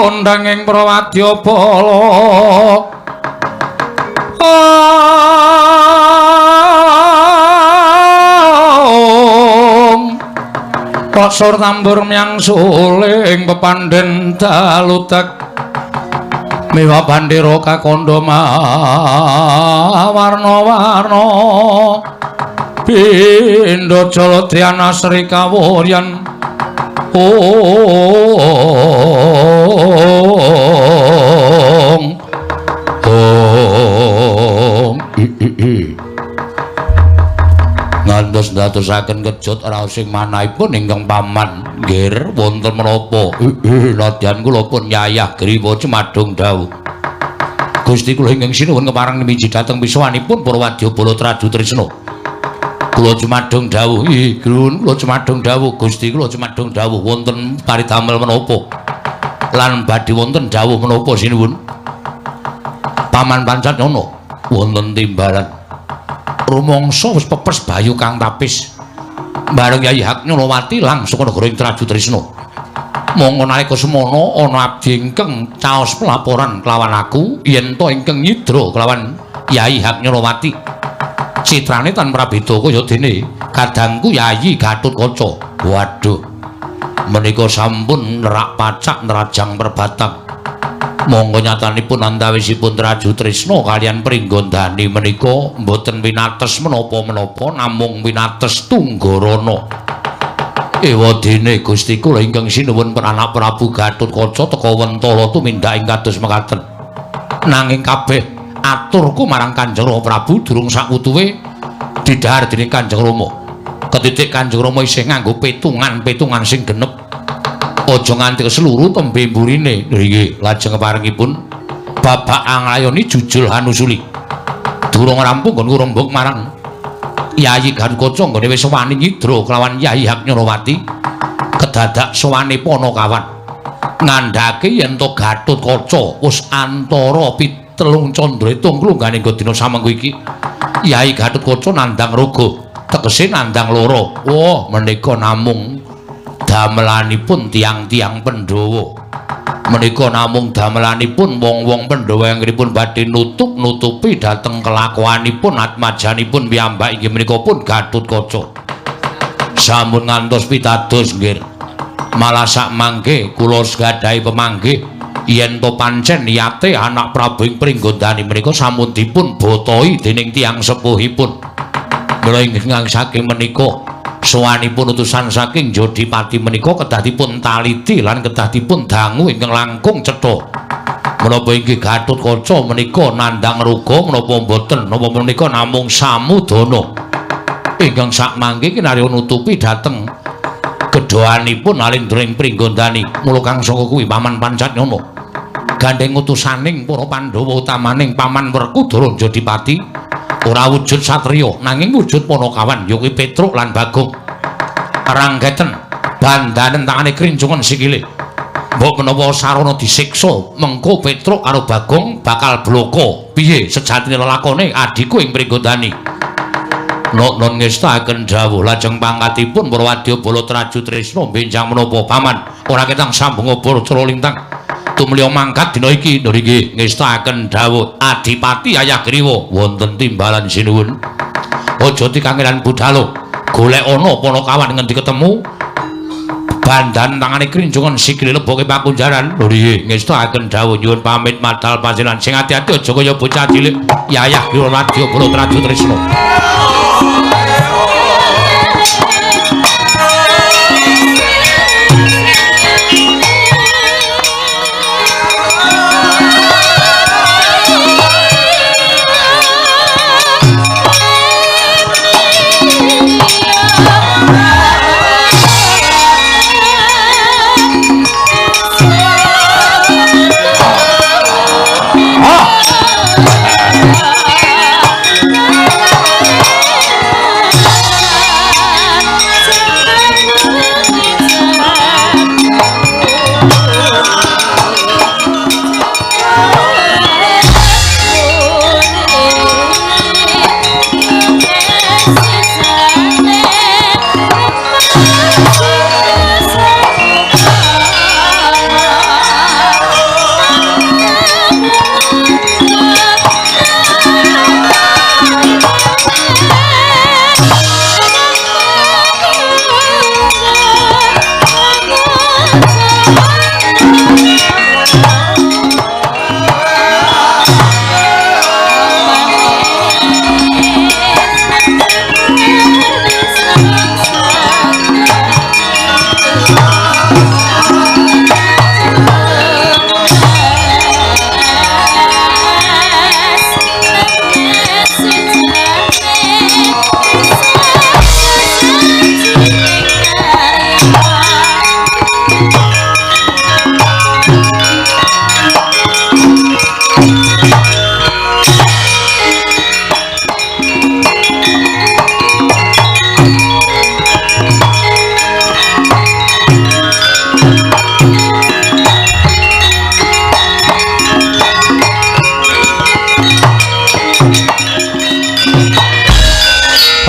undang ing Prawadyabala Kosor tambur myang suling pepandhen dalutek miwa bandera kakandha warna-warna pindha jaladhyana Sri Kawuryan. Ong ong i i. Ngantos ndadosaken kejut raos ing manahipun ingkang paman nggir wonten menapa? Nadyan kula pun yayah griwa cemadung dawuh. Gusti kula ingkang sinuwun kepareng miji dhateng pisuwanipun para wadyabala Traju Trisna. Kula cemadung dawuh, grun kula cemadung dawuh, Gusti kula cemadung dawuh wonten paridamel menapa? Lan badhe wonten dawuh menapa sinuwun? Paman Pancatnana wonten timbalan. Rumangsa wis pepes bayu kang tapis. Bareng Yayi Haknyonowati langsung negara ing Traju Trisna. Monggo nalika semono ana abdi ingkang caos pelaporan kelawan aku yen to ingkang nyidra kelawan Yayi Haknyonowati. Citrane tan prabeda kaya dene kadangku Yayi Gatotkaca. Waduh. Menika sampun nerak pacak nerajang perbatang. Monggo nyatanipun antawisipun Traju Trisna kalian Pringgondani menika mboten winates menapa-menapa namung winates tunggarana. Ewadene Gusti kula ingkang sinuwun anak Prabu Gatotkaca teka wentala tumindak ing kados mekaten. Nanging kabeh aturku marang Kanjeng Rama Prabu durung sakwutuhe didhahar dening Kanjeng Rama. Ketitik Kanjeng Rama isih nganggo petungan-petungan sing genep. Aja nganti seluruh tembe mburine. Nggih, lajeng keparengipun babak anglayoni jujul hanusuli. Durung rampung nggon rembug marang Yayi Gatotkaca nggone wis wani nyidra kelawan Yayi Haknyonowati. Kedadak sowane Panakawan ngandhake yen to Gatotkaca wis antara pitelung candra hitung klunggane nggo dina samengko iki. Yayi Gatotkaca nandhang raga, tegese nandhang loro. Wah, menika namung damelanipun tiang-tiang Pandhawa. Menika namung damelanipun wong-wong Pandhawa ingkangipun badhe nutup-nutupi dhateng kelakuanipun atmajanipun piyambak inggih menika pun Gatotkaca. Sampun ngantos pitados nggih. Malah sak mangke kula gadhahi pemanggih yen to pancen niyate anak Prabu ing Pringgondani menika sampun dipun botoi dening tiyang sepuhipun. Mula ingkang saking menika sowanipun utusan saking Jodipati menika kedah dipun taliti lan kedah dipun dangu ingkang langkung cetha. Menapa inggih Gatotkaca menika nandhang ruga menapa mboten, napa menika namung samudana ingkang sakmangke kinarya nutupi dhateng gedhoanipun Alindra ing Pringgondani. Mula kang saka kuwi Paman Pancatnana gandheng utusaning para Pandhawa utamaning Paman Werkudara Jodipati ora wujud satriya nanging wujud Panakawan ya kuwi Petruk lan Bagong. Ranggeten bandanen tangane krincungan sikile. Mbok menawa sarana disiksa mengko Petruk karo Bagong bakal bloko. Piye sejatine lelakone adhiku ing Pringgondani? Nok-non ngestakaken dawuh lajeng pangkatipun para wadyabala Traju Tresna benjang menapa paman ora ketang sambung obor cara lintang tumliya mangkat dina iki nggih ngestakaken dawuh Adipati Hayagriwa wonten timbalan sinuwun. Aja dikangelan budhalo golek ana panakawan ngendi ketemu bandan tangane krinjungan sikile leboke pakunjaran. Lho nggih ngestakaken dawuh nyuwun pamit madal pasinan sing ati-ati aja kaya bocah cilik Yayah Griwa Wadyabala Traju Tresna.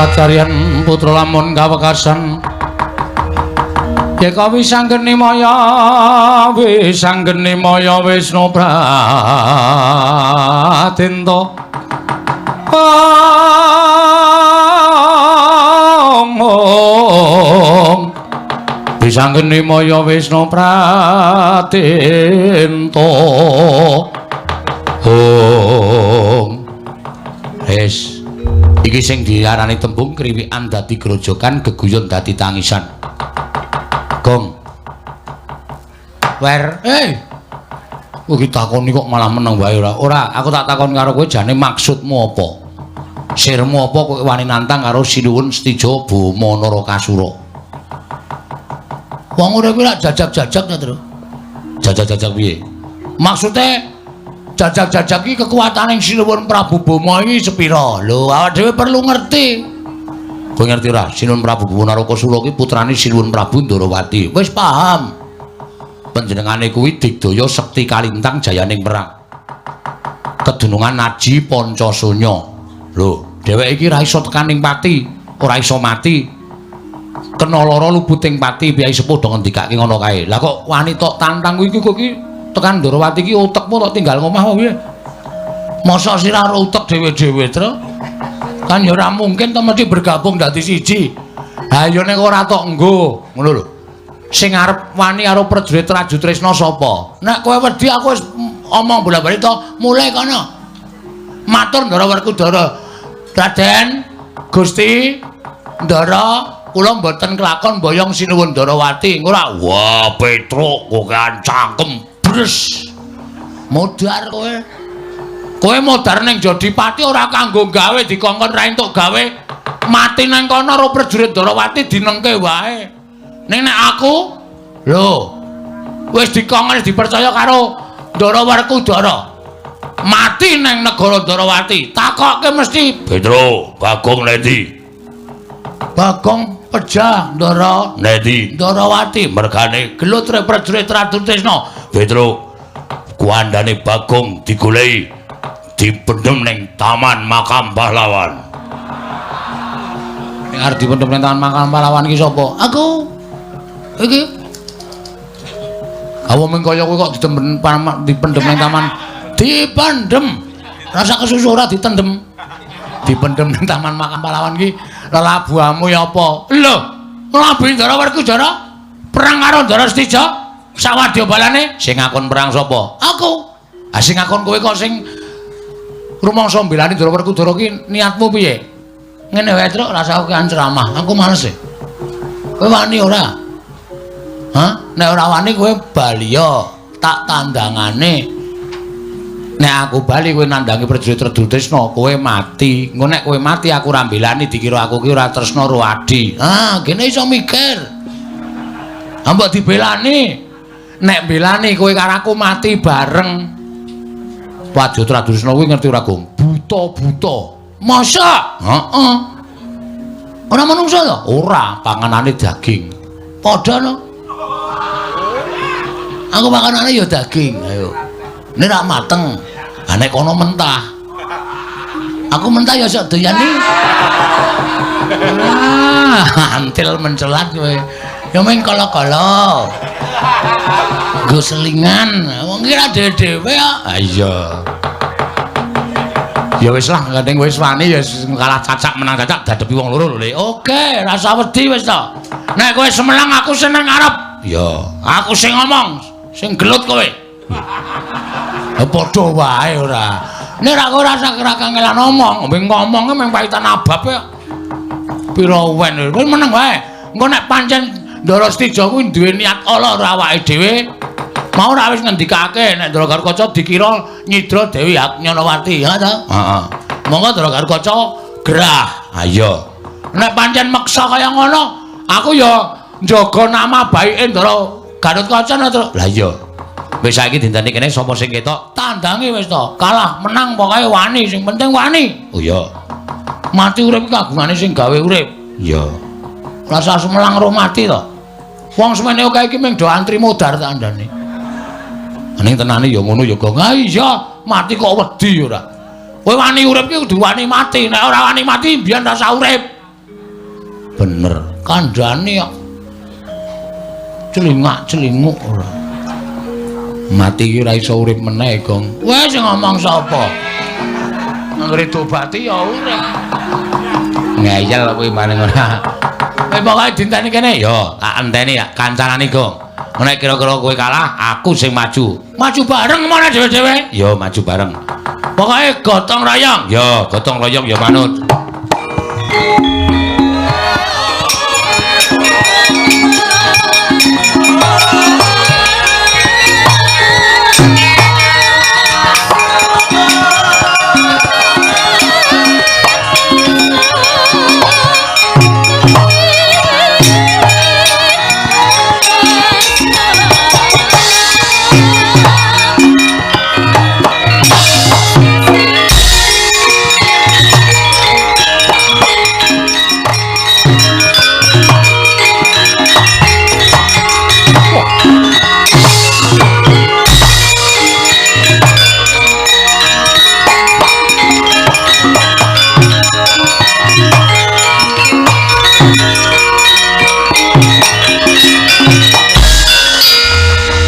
Kacarian putra lamun kawekasan yeka wisanggeni maya wisanggeni maya Wisnu Pratenta ong wisanggeni maya Wisnu Pratenta ong. Wis iki sing diarani tembung kriwikan dadi grojokan geguyon dadi tangisan. Gong. Wer, kowe iki takoni kok malah meneng wae ora? Ora, aku tak takon karo kowe jane maksudmu apa? Sirmu apa kowe wani nantang karo Sinuwun Setija Boma Narakasura? Wong urip kuwi lak jajak-jajak ta, Tru? Jajak-jajak piye? Maksude jajak-jajak iki kekuatane Sinuwun Prabu Boma iki sepira? Lho, awak dhewe perlu ngerti. Kowe ngerti ora? Sinuwun Prabu Boma Narakasura iki putrane Sinuwun Prabu Ndorowati. Wis paham. Panjenengane kuwi digdaya sekti kalintang jayaning perang. Kedunungan aji Pancasunya. Lho, dheweke iki ora iso tekaning pati, ora iso mati. Kena lara lubuting pati, piyai sepuh do ngendikake ngono kae. Lah kok wani tok tantang kuwi iki kok iki tekan Ndorowati iki utekmu tok tinggal ngomah apa piye? Mosok sira ora utek dhewe-dhewe, Tru? Kan ya ora mungkin to mesti bergabung dadi siji. Ha ya nek ora tok nggo, ngono lho. Sing arep wani karo prajurit Traju Tresna sapa? Nek kowe wedi aku wis omong bola-bali to, mulai kono. Matur Ndara Werkudara. Raden Gusti Ndara, kula mboten kelakon boyong Sinuwun Ndorowati. Ora. Wah, Petruk kokean cangkem. Bres. Modar kowe. Kowe modar ning Jodipati ora kanggo gawe dikongkon ra entuk gawe. Mati nang kono karo prajurit Ndorowati dinengke wae. Ning nek aku lho wis dikongkon dipercaya karo Ndara Werkudara. Mati nang negara Ndorowati, takokke mesti Petro, Bagong nendi? Bagong pejah Ndara nendi? Ndorowati mergane gelut prajurit Ratu Tresna. Petro, kuandane Bagong digoleki dipendhem ning Taman Makam Pahlawan. Nek arep dipendhem ning Taman Makam Pahlawan iki sapa? Aku. Iki. Awo mung kaya kowe kok dipendhem ning taman. Dipendhem. Rasa kesusu ora ditendhem. Dipendhem ning Taman Makam Pahlawan iki lelabuhamu ya apa? Lho, nglabi Ndara Werkudara perang karo Ndara Setija sawadya balane sing ngakon perang sapa? Aku. Ah sing ngakon kowe kok sing rumangsa mbelani Ndara Werkudara ki niatmu piye? Ngene wae, Truk, rasa aku kan ceramah. Aku males e. Kowe wani ora? Hah? Nek ora wani kowe bali ya, tak tandangane. Nek aku bali kowe nandangi prajurit Tresna, kowe mati. Engko nek kowe mati aku ora mbelani dikira aku ki ora tresna karo adi. Ah, kene iso mikir. Ah mbok dibelani. Nek mbelani kowe karo aku mati bareng. Prajurit Tresna kuwi ngerti ora, Gong? Buta-buta. Masa? Heeh. Ora manungsa to? Ora, panganane daging. Padha no. Aku makanane ya daging, ayo. Ini rak mateng. Ha nek kono mentah. Aku mentah ya sok doyan iki. Ah, antil mencelat kowe. Ya mung kala-kala. Nggo selingan. Wong iki ra dhewe-dhewe kok. Ha iya. Ya wis lah, gandeng wis wani ya kalah cacak menang cacak dadepi wong loro lho, Le. Oke, rasa wedi wis to. Nek kowe semelang aku seneng arep. Ya, aku sing ngomong, sing gelut kowe. Ya padha wae ora. Nek ra kowe rasa kira kangelan ngomong, ngomonge mung paitan abab kok. Pira wen kowe meneng wae. Engko nek pancen Ndara Setija kuwi duwe niat ala ora awake dhewe. Mau ora wis ngendikake nek Ndara Garukaca dikira nyidra Dewi Haknyanawati, ya ta? Heeh. Monggo Ndara Garukaca gerah. Ha iya. Nek pancen meksa kaya ngono, aku ya njaga nama baike Ndara Garukaca to. Lah iya. Wis saiki dinteni kene sapa sing ketok? Tandangi wis to. Kalah menang pokoke wani, sing penting wani. Oh iya. Mati urip iki kagungane sing gawe urip. Iya. Rasa sumelang roh mati to. Wong semene akeh iki mung do antri modar tak andane. Ning tenane ya ngono ya, Gong. Ha iya, mati kok wedi ora. Kowe wani urip iki kudu wani mati. Nek ora wani mati mbiyen rasa urip. Bener. Kandhane kok celingak-celinguk ora. Mati iki ora iso urip meneh, Gong. Wes sing ngomong sapa? Anggere diobati ya urip. Ngeyel kowe maning ora. Kowe pokoke dinteni kene. Ya, tak enteni ya kancanane, Gong. Nek kira-kira kowe kalah, aku sing maju. Maju bareng mana dhewe-dhewe? Ya, maju bareng. Pokoke gotong royong. Ya, gotong royong ya manut.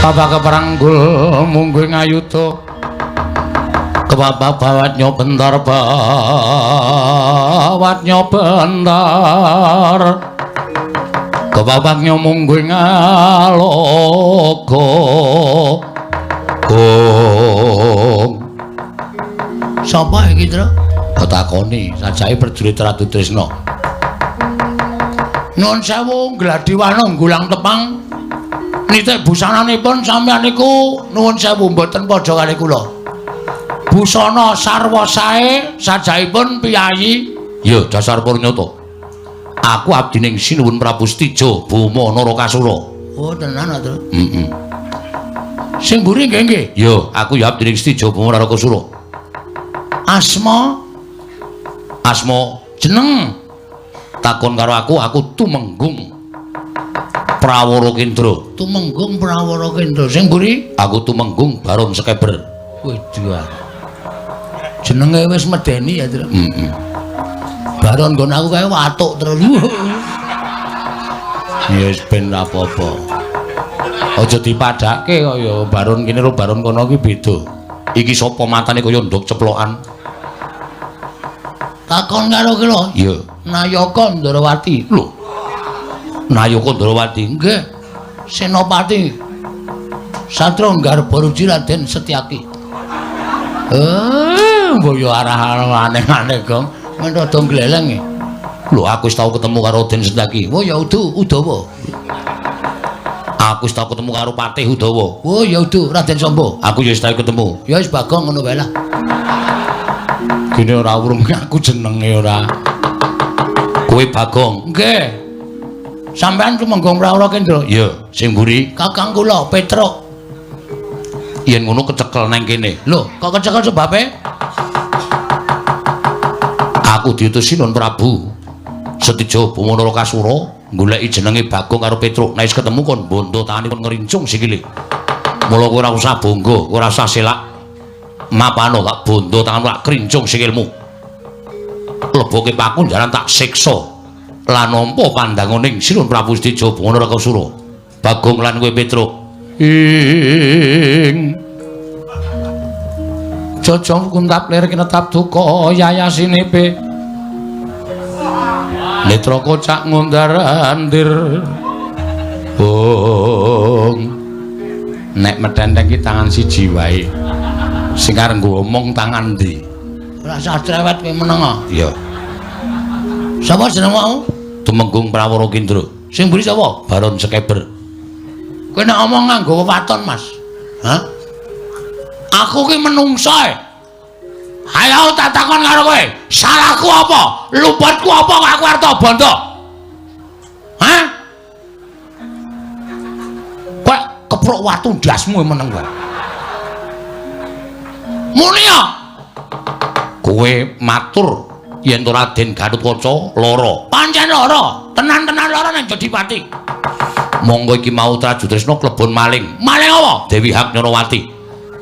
Bapak keperanggul mungguh ngayuda kebabak bawat nyobentar bawat nyobentar kebabak nyomungguh ngalogo gong. Sapa iki, Tru? Takoni sajake prajurit Ratu Tresna. Nuwun sewu Gladiwana nggulang tepang. Nitik busananipun sampeyan niku nuwun sewu mboten padha kali kula. Busana sarwa sae sajaipun piyayi. Ya dasar purnyata. Aku abdining Sinuwun Prabu Setija Boma Narakasura. Oh tenan ta? Heeh. Sing mburi nggih nggih. Ya, aku ya abdining Setija Boma Narakasura. Asma Asma jeneng takon karo aku, aku Tumenggung Prawara Kendra. Tumenggung Prawara Kendra. Sing mburi? Aku Tumenggung Baron Sekeber. Waduh. Jenenge wis medeni ya, Tru. Heeh. Baron nggon aku kae watuk terus. Ya wis ben ora apa-apa. Aja dipadhake kok ya baron kene karo baron kono ki beda. Iki sapa matane kaya nduk ceplokan? Takon karo ki lho. Iya. Nayaka Ndrawati. Lho. Nayaka Ndrawati. Nggih. Senopati Satra Garbaruji Raden Setyaki. Mbok yo arah aneh-aneh, Gong. Men rada gleleng. Lho, aku wis tau ketemu karo Raden Setyaki. Oh ya udu Udawa. Aku wis tau ketemu karo Patih Udawa. Oh ya udu Raden Samba. Aku ya wis tau ketemu. Ya wis Bagong ngono wae lah. Gene ora urung aku jenenge ora. Kowe Bagong. Nggih. Sampeyan tumenggung Prawara Kendra. Iya, sing mburi kakang kula Petruk. Yen ngono kecekel nang kene. Lho, kok kecekel sebabe? Aku diutus Sinuwun Prabu Setija Bawana Lokasura goleki jenenge Bagong karo Petruk. Nek wis ketemu kon bondo tangane kon ngrincung sikile. Mula kowe ora usah bangga, ora usah selak. Mapano tak bondo tanganmu tak krincung sikilmu. Leboke paku jaran tak siksa. Lan nampa pandanganing Sinuwun Prabu Setija Bawana Lokasura. Bagong lan kowe Petruk. Ing Jojong kuntap lir kinetap duka yayasinipe netra kocak ngundar-andir. Bong nek medhendeng ki tangan siji wae. Sing arep nggo omong tangan ndi? Ora usah cerewet kowe meneng. Iya. Sapa jeneng mau? Tumenggung Prawara Kendra. Sing mburi sapa? Baron Sekeber. Kowe nek omong nganggo wewaton, Mas. Hah? Aku ki menungso e. Ayo tak takon karo kowe. Salahku apa? Luputku apa kok aku arep bondo? Hah? Kowe keprok watu ndasmu meneng wae. Muni ya. Kowe matur yen to Raden Gatotkaca lara. Pancen lara, tenan-tenan lara nang Jodipati. Monggo iki mau Trajutrisna klebon maling. Maling apa? Dewi Haknyarawati.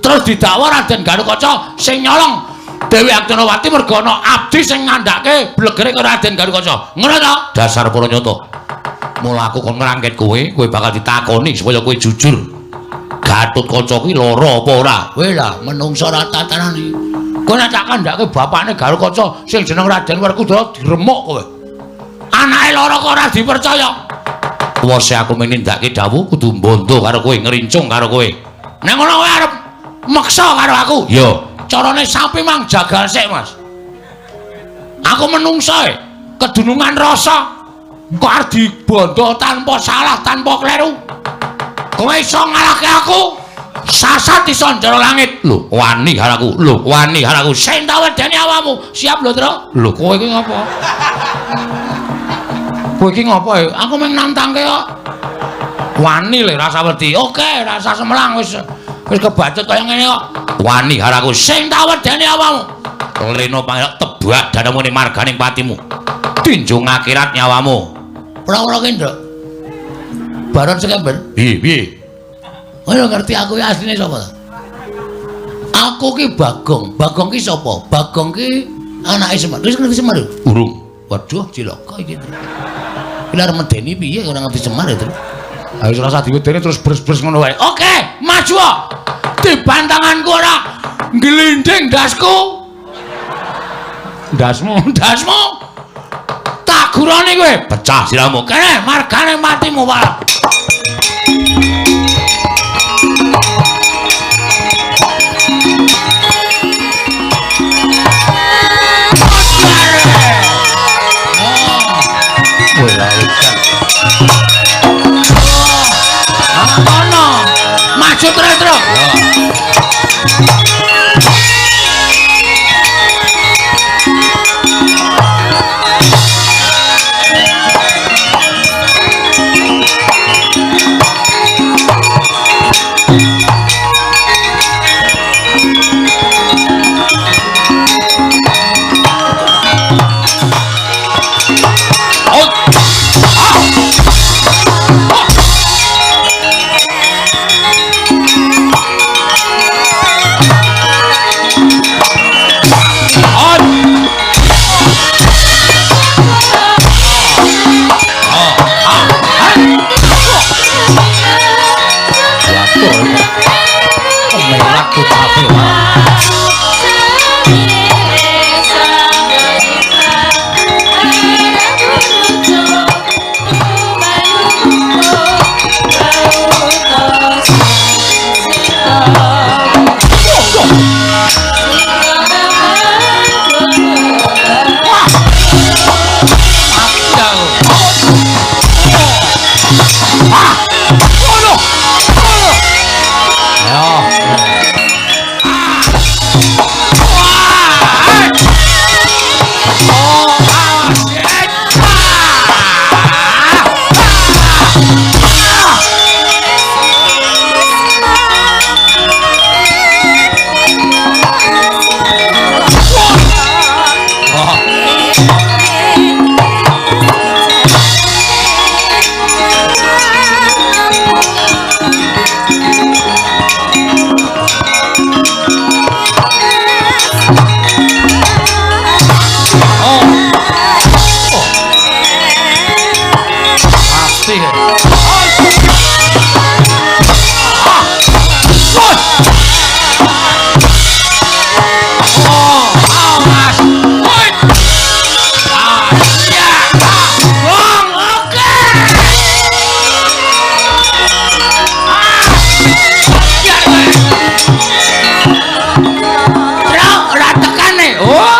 Terus didakwa Raden Gatotkaca sing nyolong Dewi Haknyarawati mergo ana abdi sing ngandhake blegere karo Raden Gatotkaca. Ngono to? Dasar para nyata. Mula aku kon ngrangket kowe, kowe bakal ditakoni supaya kowe jujur. Gatotkaca kuwi lara apa ora? Kowe lah menungso ora tatanan iki. Kowe nek tak kandhake bapakne Gatotkaca sing jeneng Raden Werkudara diremuk kowe. Anake lara kok ora dipercaya. Wose aku menindakake dawuh kudu mbondo karo kowe, ngrincung karo kowe. Nek ngono kowe arep meksa karo aku? Iya. Carane sapi mang jagal sik, Mas. Aku menungso e, kedunungan rasa kok arep dibondo tanpa salah, tanpa kleru. Kowe iso ngalahke aku? Sasat iso njero langit. Lho, wani karo aku. Lho, wani karo aku. Sing tak wedeni awakmu. Siap lho, Tru. Lho, kowe iki ngopo? Kowe iki ngopo e? Aku mung nantangke kok. Wani lho rasa wedi. Oke, rasa semelang wis wis kebacut kaya ngene kok. Wani karo aku. Sing tak wedeni awakmu. Lena pangeran tebak dadamu ning marganing patimu. Tinjung akhirat nyawamu. Ora-ora ki, Nduk. Baron Sekember. Piye, piye? Kowe ngerti aku ki asline sapa ta? Aku ki Bagong. Bagong ki sapa? Bagong ki anake Semar. Wis ngerti Semar? Urung. Waduh, cilaka iki. Iki arep medeni piye ora ngerti Semar ya, Tru. Ayo ora usah diwedeni terus bres-bres ngono wae. Oke, maju. Dibantanganku ora glinding ndasku. Ndasmu, ndasmu. Tak gurane kowe, pecah sirahmu. Kene margane matimu, Pak. Maju terus, terus. Mati. Oh, awas. Woi. Ya. Wong, oke. Bro, ora tekane. Oh.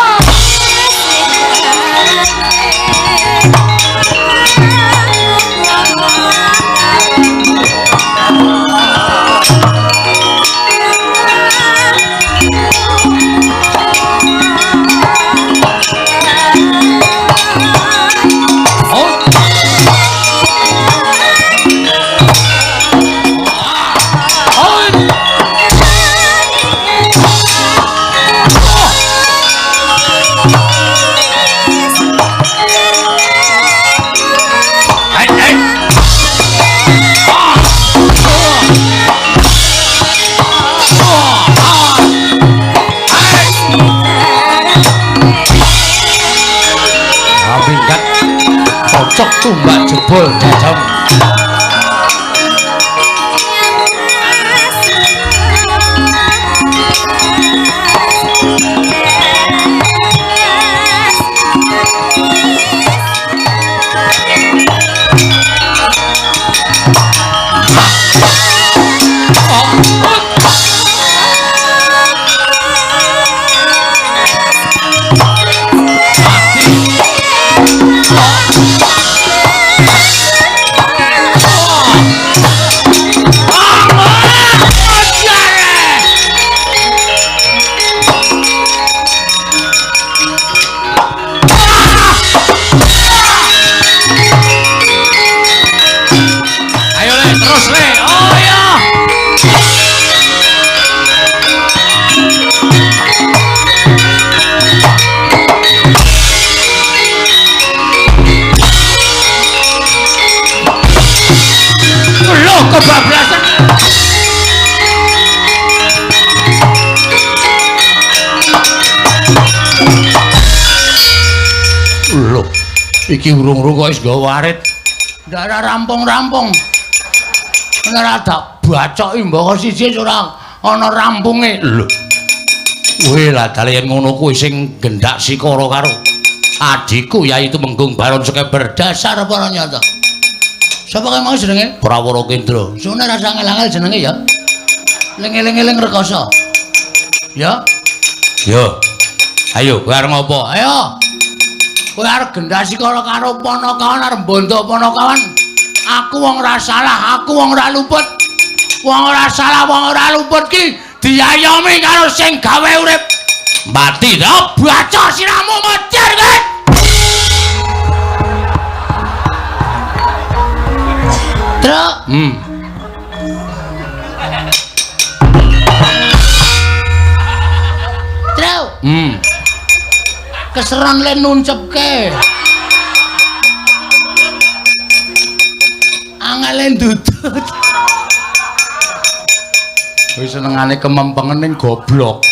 Cocok tumbak jebol jajam. Kebablasan. Loh, iki urung-urung kok wis nggawa arit. Ndak rampung-rampung. Ora tak bacoki mbaka siji ora ana rampunge. Lho. Kowe lah dale yen ngono kuwi sing gendak sikara karo adhiku yaitu Menggung Baron Sekeber. Dasar para nyata. Sapa kae mau jenenge? Prawara Kendra. Sune rasa angel-angel jenenge ya. Ling-eling-eling rekoso. Ya. Yo. Ayo, kowe arep ngopo? Ayo. Kowe arep gendasi karo karo Panakawan arep mbondo Panakawan. Aku wong ora salah, aku wong ora luput. Wong ora salah, wong ora luput ki diayomi karo sing gawe urip. Mati to, baca siramu mocer kowe. Truk. Truk. Keseran le nuncepke. Angele ndudut. Wis senengane kemempengen ning goblok.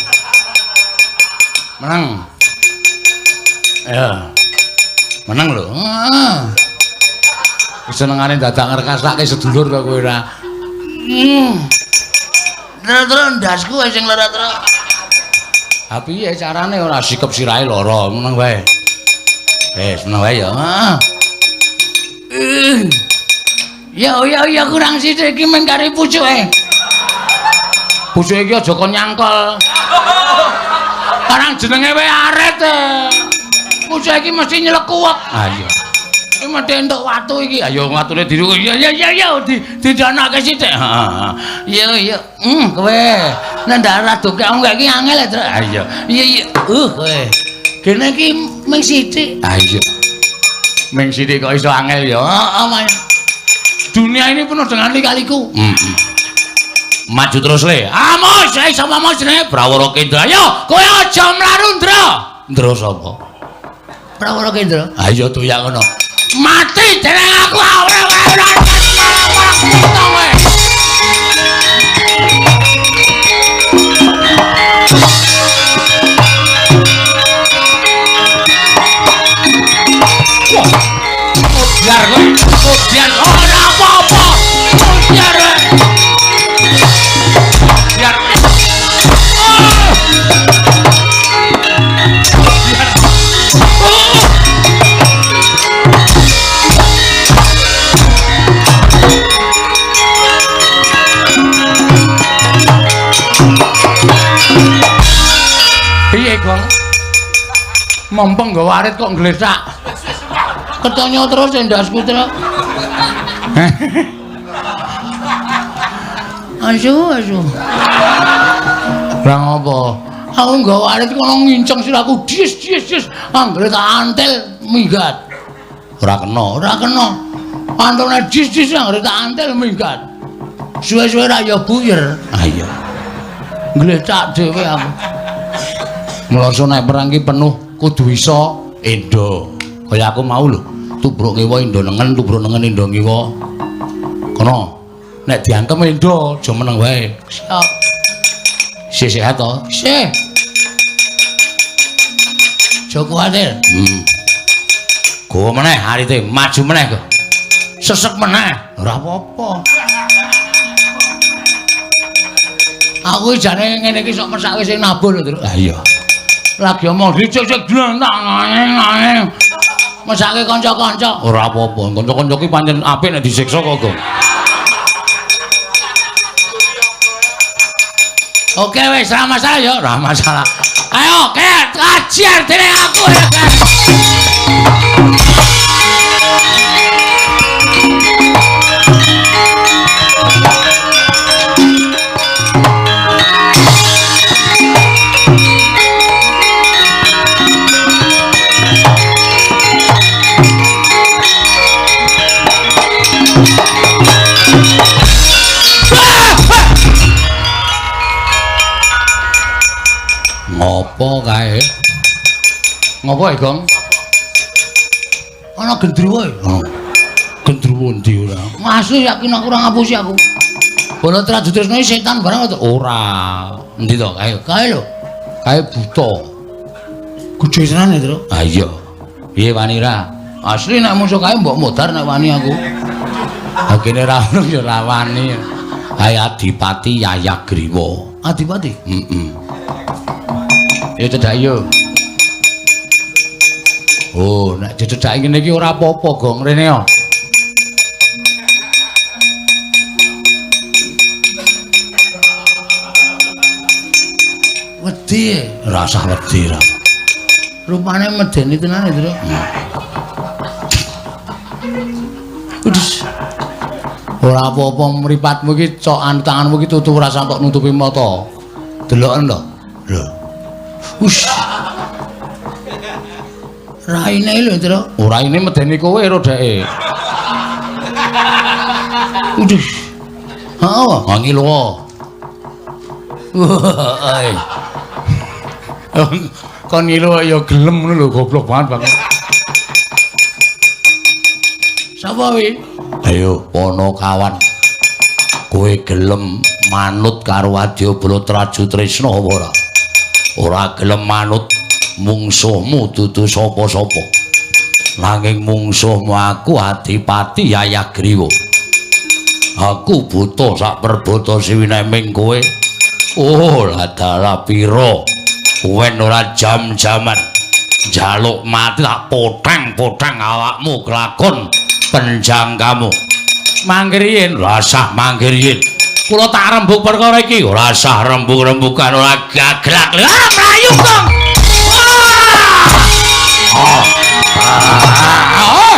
Meneng. Ya. Meneng lho. Heeh. Senengane dadak ngrekasake sedulur kok kowe ora. Terus ndasku sing lara terus. Ha piye carane ora sikep sirahe lara, meneng wae. Wis meneng wae ya. Ya ya ya kurang sithik iki mung kari pucuke. Pucuke iki aja kon nyangkol. Karang jenenge wae arit. Pucuke iki mesti nyelekuwek. Ha iya. Iki mesti entuk watu iki. Ayo watune diru. Ya ya ya ya didanake sithik. Heeh. Iya iya. Kowe nek ndak ora dokek iki angel, Tru. Ha iya. Iya iya. Kowe. Kene iki mung sithik. Ha iya. Mung sithik kok iso angel ya. Heeh, Mas. Dunia ini penuh dengan lika-liku. Maju terus le. Amos, sapa mau jenenge Prawara Kendra. Ayo, kowe aja mlaru, Ndra. Ndra sapa? Prawara Kendra. Ha iya doyak ngono. Mati jeneng aku ora ora ora. Wah, biar kowe, biar ora. Mempeng nggawa arit kok nglethak. Ketonyo terus endasku, Truk. Asu, asu. Lah ngopo? Aku nggawa arit kono nginceng sirahku dis dis dis. Anggere tak antil minggat. Ora kena, ora kena. Antone dis dis anggere tak antil minggat. Suwe-suwe ra ya buyer. Ah iya. Nglethak dhewe aku. Mula nek perang ki penuh kudu iso endo. Kaya aku mau lho, tubruk ngiwa endo nengen, tubruk nengen endo ngiwa. Kono. Nek diantem endo, aja meneng wae. Siap. Isih sehat to? Isih. Aja kuwatir. Gowo meneh arite, maju meneh kok. Sesek meneh. Ora apa-apa. Aku jane ngene iki sok mesake sing nabuh lho, Truk. Lah iya. Lagi omong dicek-cek nang. Mesake kanca-kanca. Ora apa-apa. Kanca-kanca ki pancen apik nek disiksa kok, Gong. Oke wis, ora masalah ya, ora masalah. Ayo, ket, ajar dene aku ya, Ket. Ngopo kae? Ngopo e, Gong? Ana gendruwo e. Oh. Gendruwo ndi ora? Asli yakin aku ora ngapusi aku. Bala Trajutresna iki setan barang to? Ora. Endi to kae? Kae lho. Kae buta. Gedhe tenan e, Truk. Ha iya. Piye wani ra? Asli nek musuh kae mbok modar nek wani aku. Ha kene ra ono ya ra wani. Ae Adipati Yayagriwa. Adipati? Heeh. Ya cedhak yo. Oh, nek dicedhaki ngene iki ora apa-apa, Gong. Rene yo. Wedi. Ora usah wedi ra. Rupane medeni tenan e, Truk. Udus. Ora apa-apa mripatmu iki cokan tanganmu iki tutu ora sampe nutupi mata. Deloken to. Lho. Ush. Raine lho, Truk. Ora ini medeni kowe ro dheke. Uduh. Heeh, ha ngiluwa. Wah. Kon ngilu ya gelem ngono lho, goblok banget banget. Sapa wi? Ayo Panakawan. Kowe gelem manut karo Adyabala Trajutresna apa ora? Ora gelem manut mungsuhmu dudu sapa-sapa. Nanging mungsuhmu aku Adipati Yayagriwa. Aku buta sak perbata siwineming kowe. Oh, ladalah pira? Wen ora jam-jaman. Njaluk mati tak poteng-poteng awakmu kelakon penjangkamu. Mangkir yen, rasah mangkir yen. Kula tak rembug perkara iki. Ora sah rembug-rembugan ora gaglak. Lah mlayu, Kong. Ah. Ah.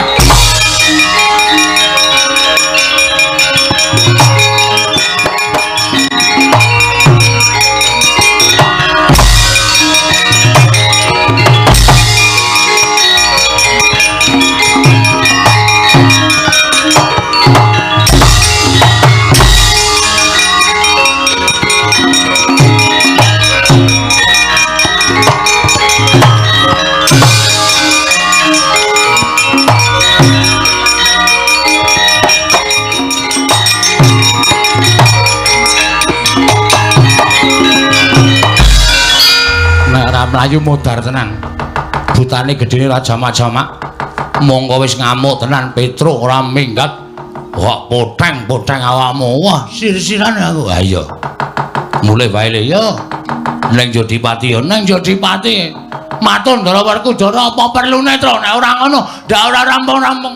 Mlayu modar tenan. Butane gedene ra jamak-jamak. Monggo wis ngamuk tenan Petruk ora minggat. Kok poteng-poteng awakmu. Wah, sir-siran aku. Ha iya. Mulih wae le yo. Neng Jodipati yo, neng Jodipati. Matur Ndara Werkudara apa perlune, Truk? Nek ora ngono, ndak ora rampung-rampung.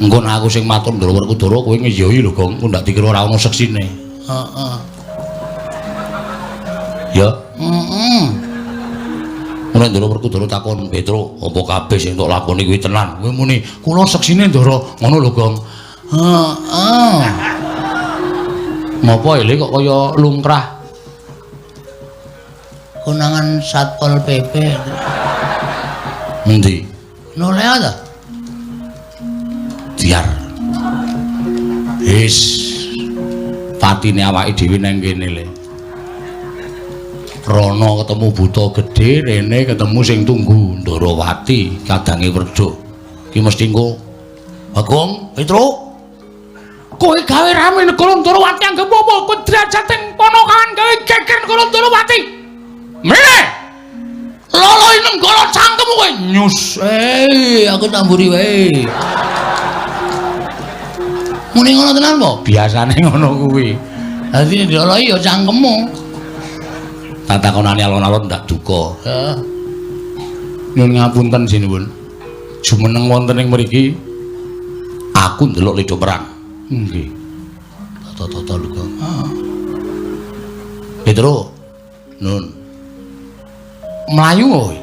Engko nek aku sing matur Ndara Werkudara kowe ngeyoi lho, Gong. Engko ndak dikira ora ono seksine. Heeh. Ya. Heeh. Mulane Ndara Werkudara takon, "Petruk, apa kabeh sing tok lakoni kuwi tenan?" Kowe muni, "Kula seksine Ndara." Ngono lho, Gong. Heeh. Ngopo ele kok kaya lungkrah? Konangan Satpol PP. Endi? Noleh ta? Diar. Wis. Patine awake dhewe nang kene le. Rono ketemu buta gedhe, rene ketemu sing tunggu Ndarawati kadange Werda. Ki mesti engko Bagong, Petruk. Kowe gawe rame negara Ndarawati anggep apa? Kowe derajate ponokan gawe geger negara Ndarawati. Mrene. Loloi nenggala cangkemmu kowe nyus. Aku tamburi wae. Muni ngono tenan po? Biasane ngono kuwi. Dadi diloloi ya cangkemmu. Tatakonane alon-alon ndak duka. Heeh. Nyuwun ngapunten sinuwun. Jumeneng wonten ing mriki aku ndelok lido perang. Nggih. Tata-tata lho, Kang. Heeh. Petro. Nun. Mlayu kowe.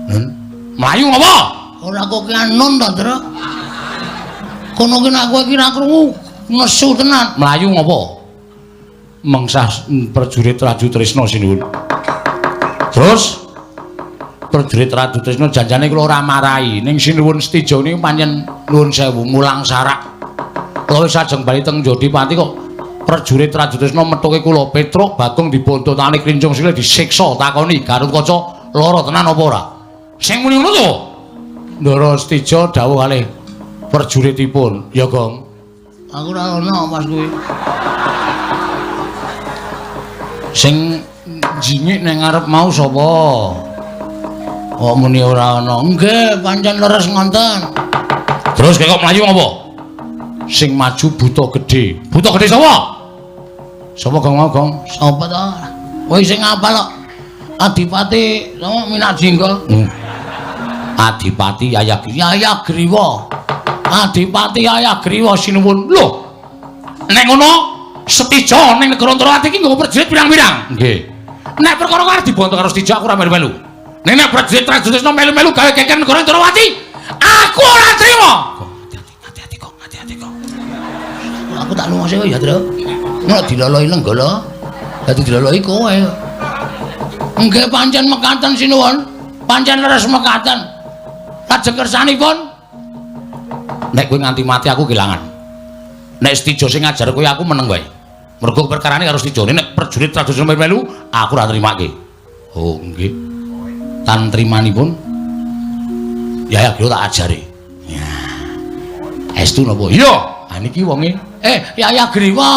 Nun. Mlayu apa? Ora kok ki nun to, Tru. Kono ki nek kowe ki ra krungu nesu tenan. Mlayu ngopo? Mengsah prajurit Raju Tresna sinuwun. Terus prajurit Raju Tresna janjane kula ora marahi ning sinuwun Setija niku pancen nuwun sewu mulang sarak. Kula wis ajeng bali teng Jodipati kok prajurit Raju Tresna methuke kula Petruk Bagong dibontotane klincung sikile disiksa takoni Gatot Kaca lara tenan apa ora? Sing muni ngono to? Ndara Setija dawuh kalih prajuritipun, ya Gong. Aku ora ono pas kuwi. Sing jingik nang ngarep mau sapa? Kok muni ora ana? Nggih, pancen leres ngonten. Terus kok mlayu ngopo? Sing maju buta gedhe. Buta gedhe sapa? Sapa Gong mau, Gong? Sapa to? Kowe sing ngapal kok. Adipati sapa Minajingga? Adipati Yayagriwa. Adipati Yayagriwa sinuwun. Lho. Nek ngono Setija ning negara Ndarawati iki nggawa prajurit pirang-pirang. Nggih. Nek perkara arep dibonto karo Setija aku ora melu-melu. Nek nek prajurit Tresna melu-melu gawe geger negara Ndarawati, aku ora trima. Hati-hati kok, hati-hati kok. Aku tak lunga sik ya, Tru. Nek diloloi lenggala, dadi diloloi kowe. Nggih pancen mekaten sinuwun. Pancen leres mekaten. Lajeng kersanipun nek kowe nganti mati aku kelangan. Nek Setija sing ngajar kowe aku meneng wae. Mergo perkarane karo Setija. Nek prajurit Tresna melu aku ora nrimake. Oh, nggih. Tan trimanipun ya ya tak ajari. Ya. Estu napa? Iya. Ha niki wonge. Yayagriwa.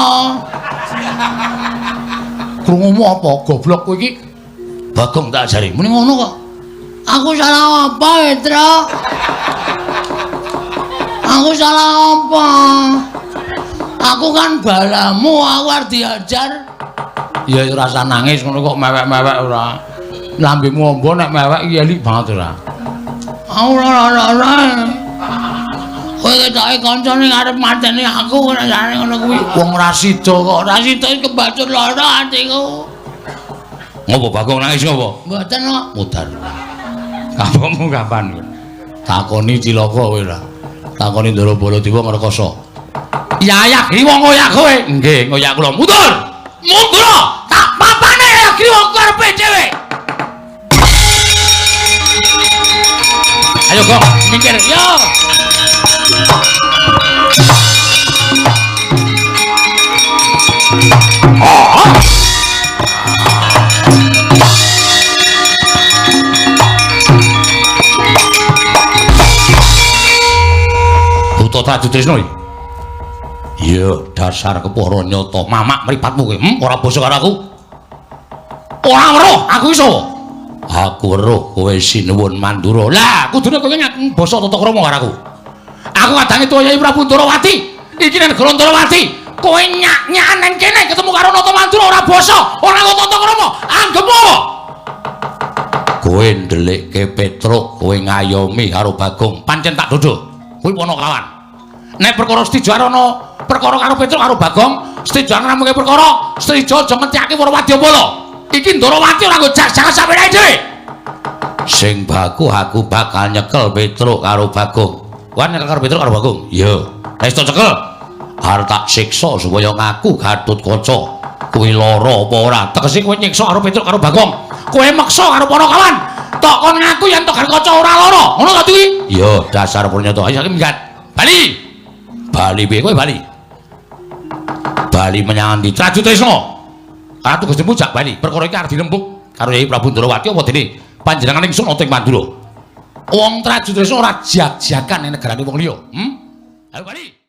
Krungumu apa? Goblok kowe iki. Bagong tak ajari. Muni ngono kok. Aku salah apa, Petro? Aku salah apa? Aku kan balamu, aku arep diajar. Ya ora usah nangis ngono kok mewek-mewek ora. Lambemu ombo nek mewek iki elik banget ora. Ora ora ora. Kowe ketoke kancane arep mateni aku ora jane ngono kuwi. Wong ora sida kok, ora sida kebacut lara atiku. Ngopo Bagong nangis ngopo? Mboten kok. Mudar. Kapokmu kapan kowe? Takoni cilaka kowe ora. Takoni Ndara Baladewa ngrekoso. Yayagriwa ngoyak kowe. Nggih, ngoyak kula. Mundur. Mundur. Tak papane Yayagriwa karepe dhewe. Ayo Gong, mikir. Yo. Buta Raju Tresna iki. Iya, dasar kepara nyata. Mamak mripatmu kowe. Ora basa karo aku. Ora weruh, aku iso. Aku weruh kowe sinuwun Mandura. Lah, kudune kowe ngaku basa tata krama karo aku. Aku kadange tuwa Yai Prabu Ndarawati. Iki nang negara Ndarawati. Kowe nyak-nyakan nang kene ketemu karo Nata Mandura ora basa, ora nggo tata krama. Anggepmu apa? Kowe ndelikke Petruk, kowe ngayomi karo Bagong. Pancen tak dodol. Kuwi ponokawan. Nek perkara Setija ana perkara karo Petruk karo Bagong, Setija ngramungke perkara, Setija aja ngetihake para wadyabala. Iki Ndorowati ora nggo jak-jakan sampeyan dhewe. Sing baku aku bakal nyekel Petruk karo Bagong. Kowe nyekel karo Petruk karo Bagong? Iya. Nek wis cekel, arep tak siksa supaya ngaku Gatotkaca kuwi lara apa ora. Tegese kowe nyiksa karo Petruk karo Bagong. Kowe meksa karo Panakawan. Tok kon ngaku yen Gatotkaca ora lara. Ngono ta kuwi? Iya, dasar purnyata. Ayo saiki minggat. Bali. Bali piye kowe bali? Bali menyang ndi? Trajutresna. Ratu Gustimu jak bali. Perkara iki arep dirembug karo Yai Prabu Ndrawati apa dene panjenengan ingsun ana ing Mandura. Wong Trajutresna ora jag-jagan ning negarane wong liya. Ayo bali.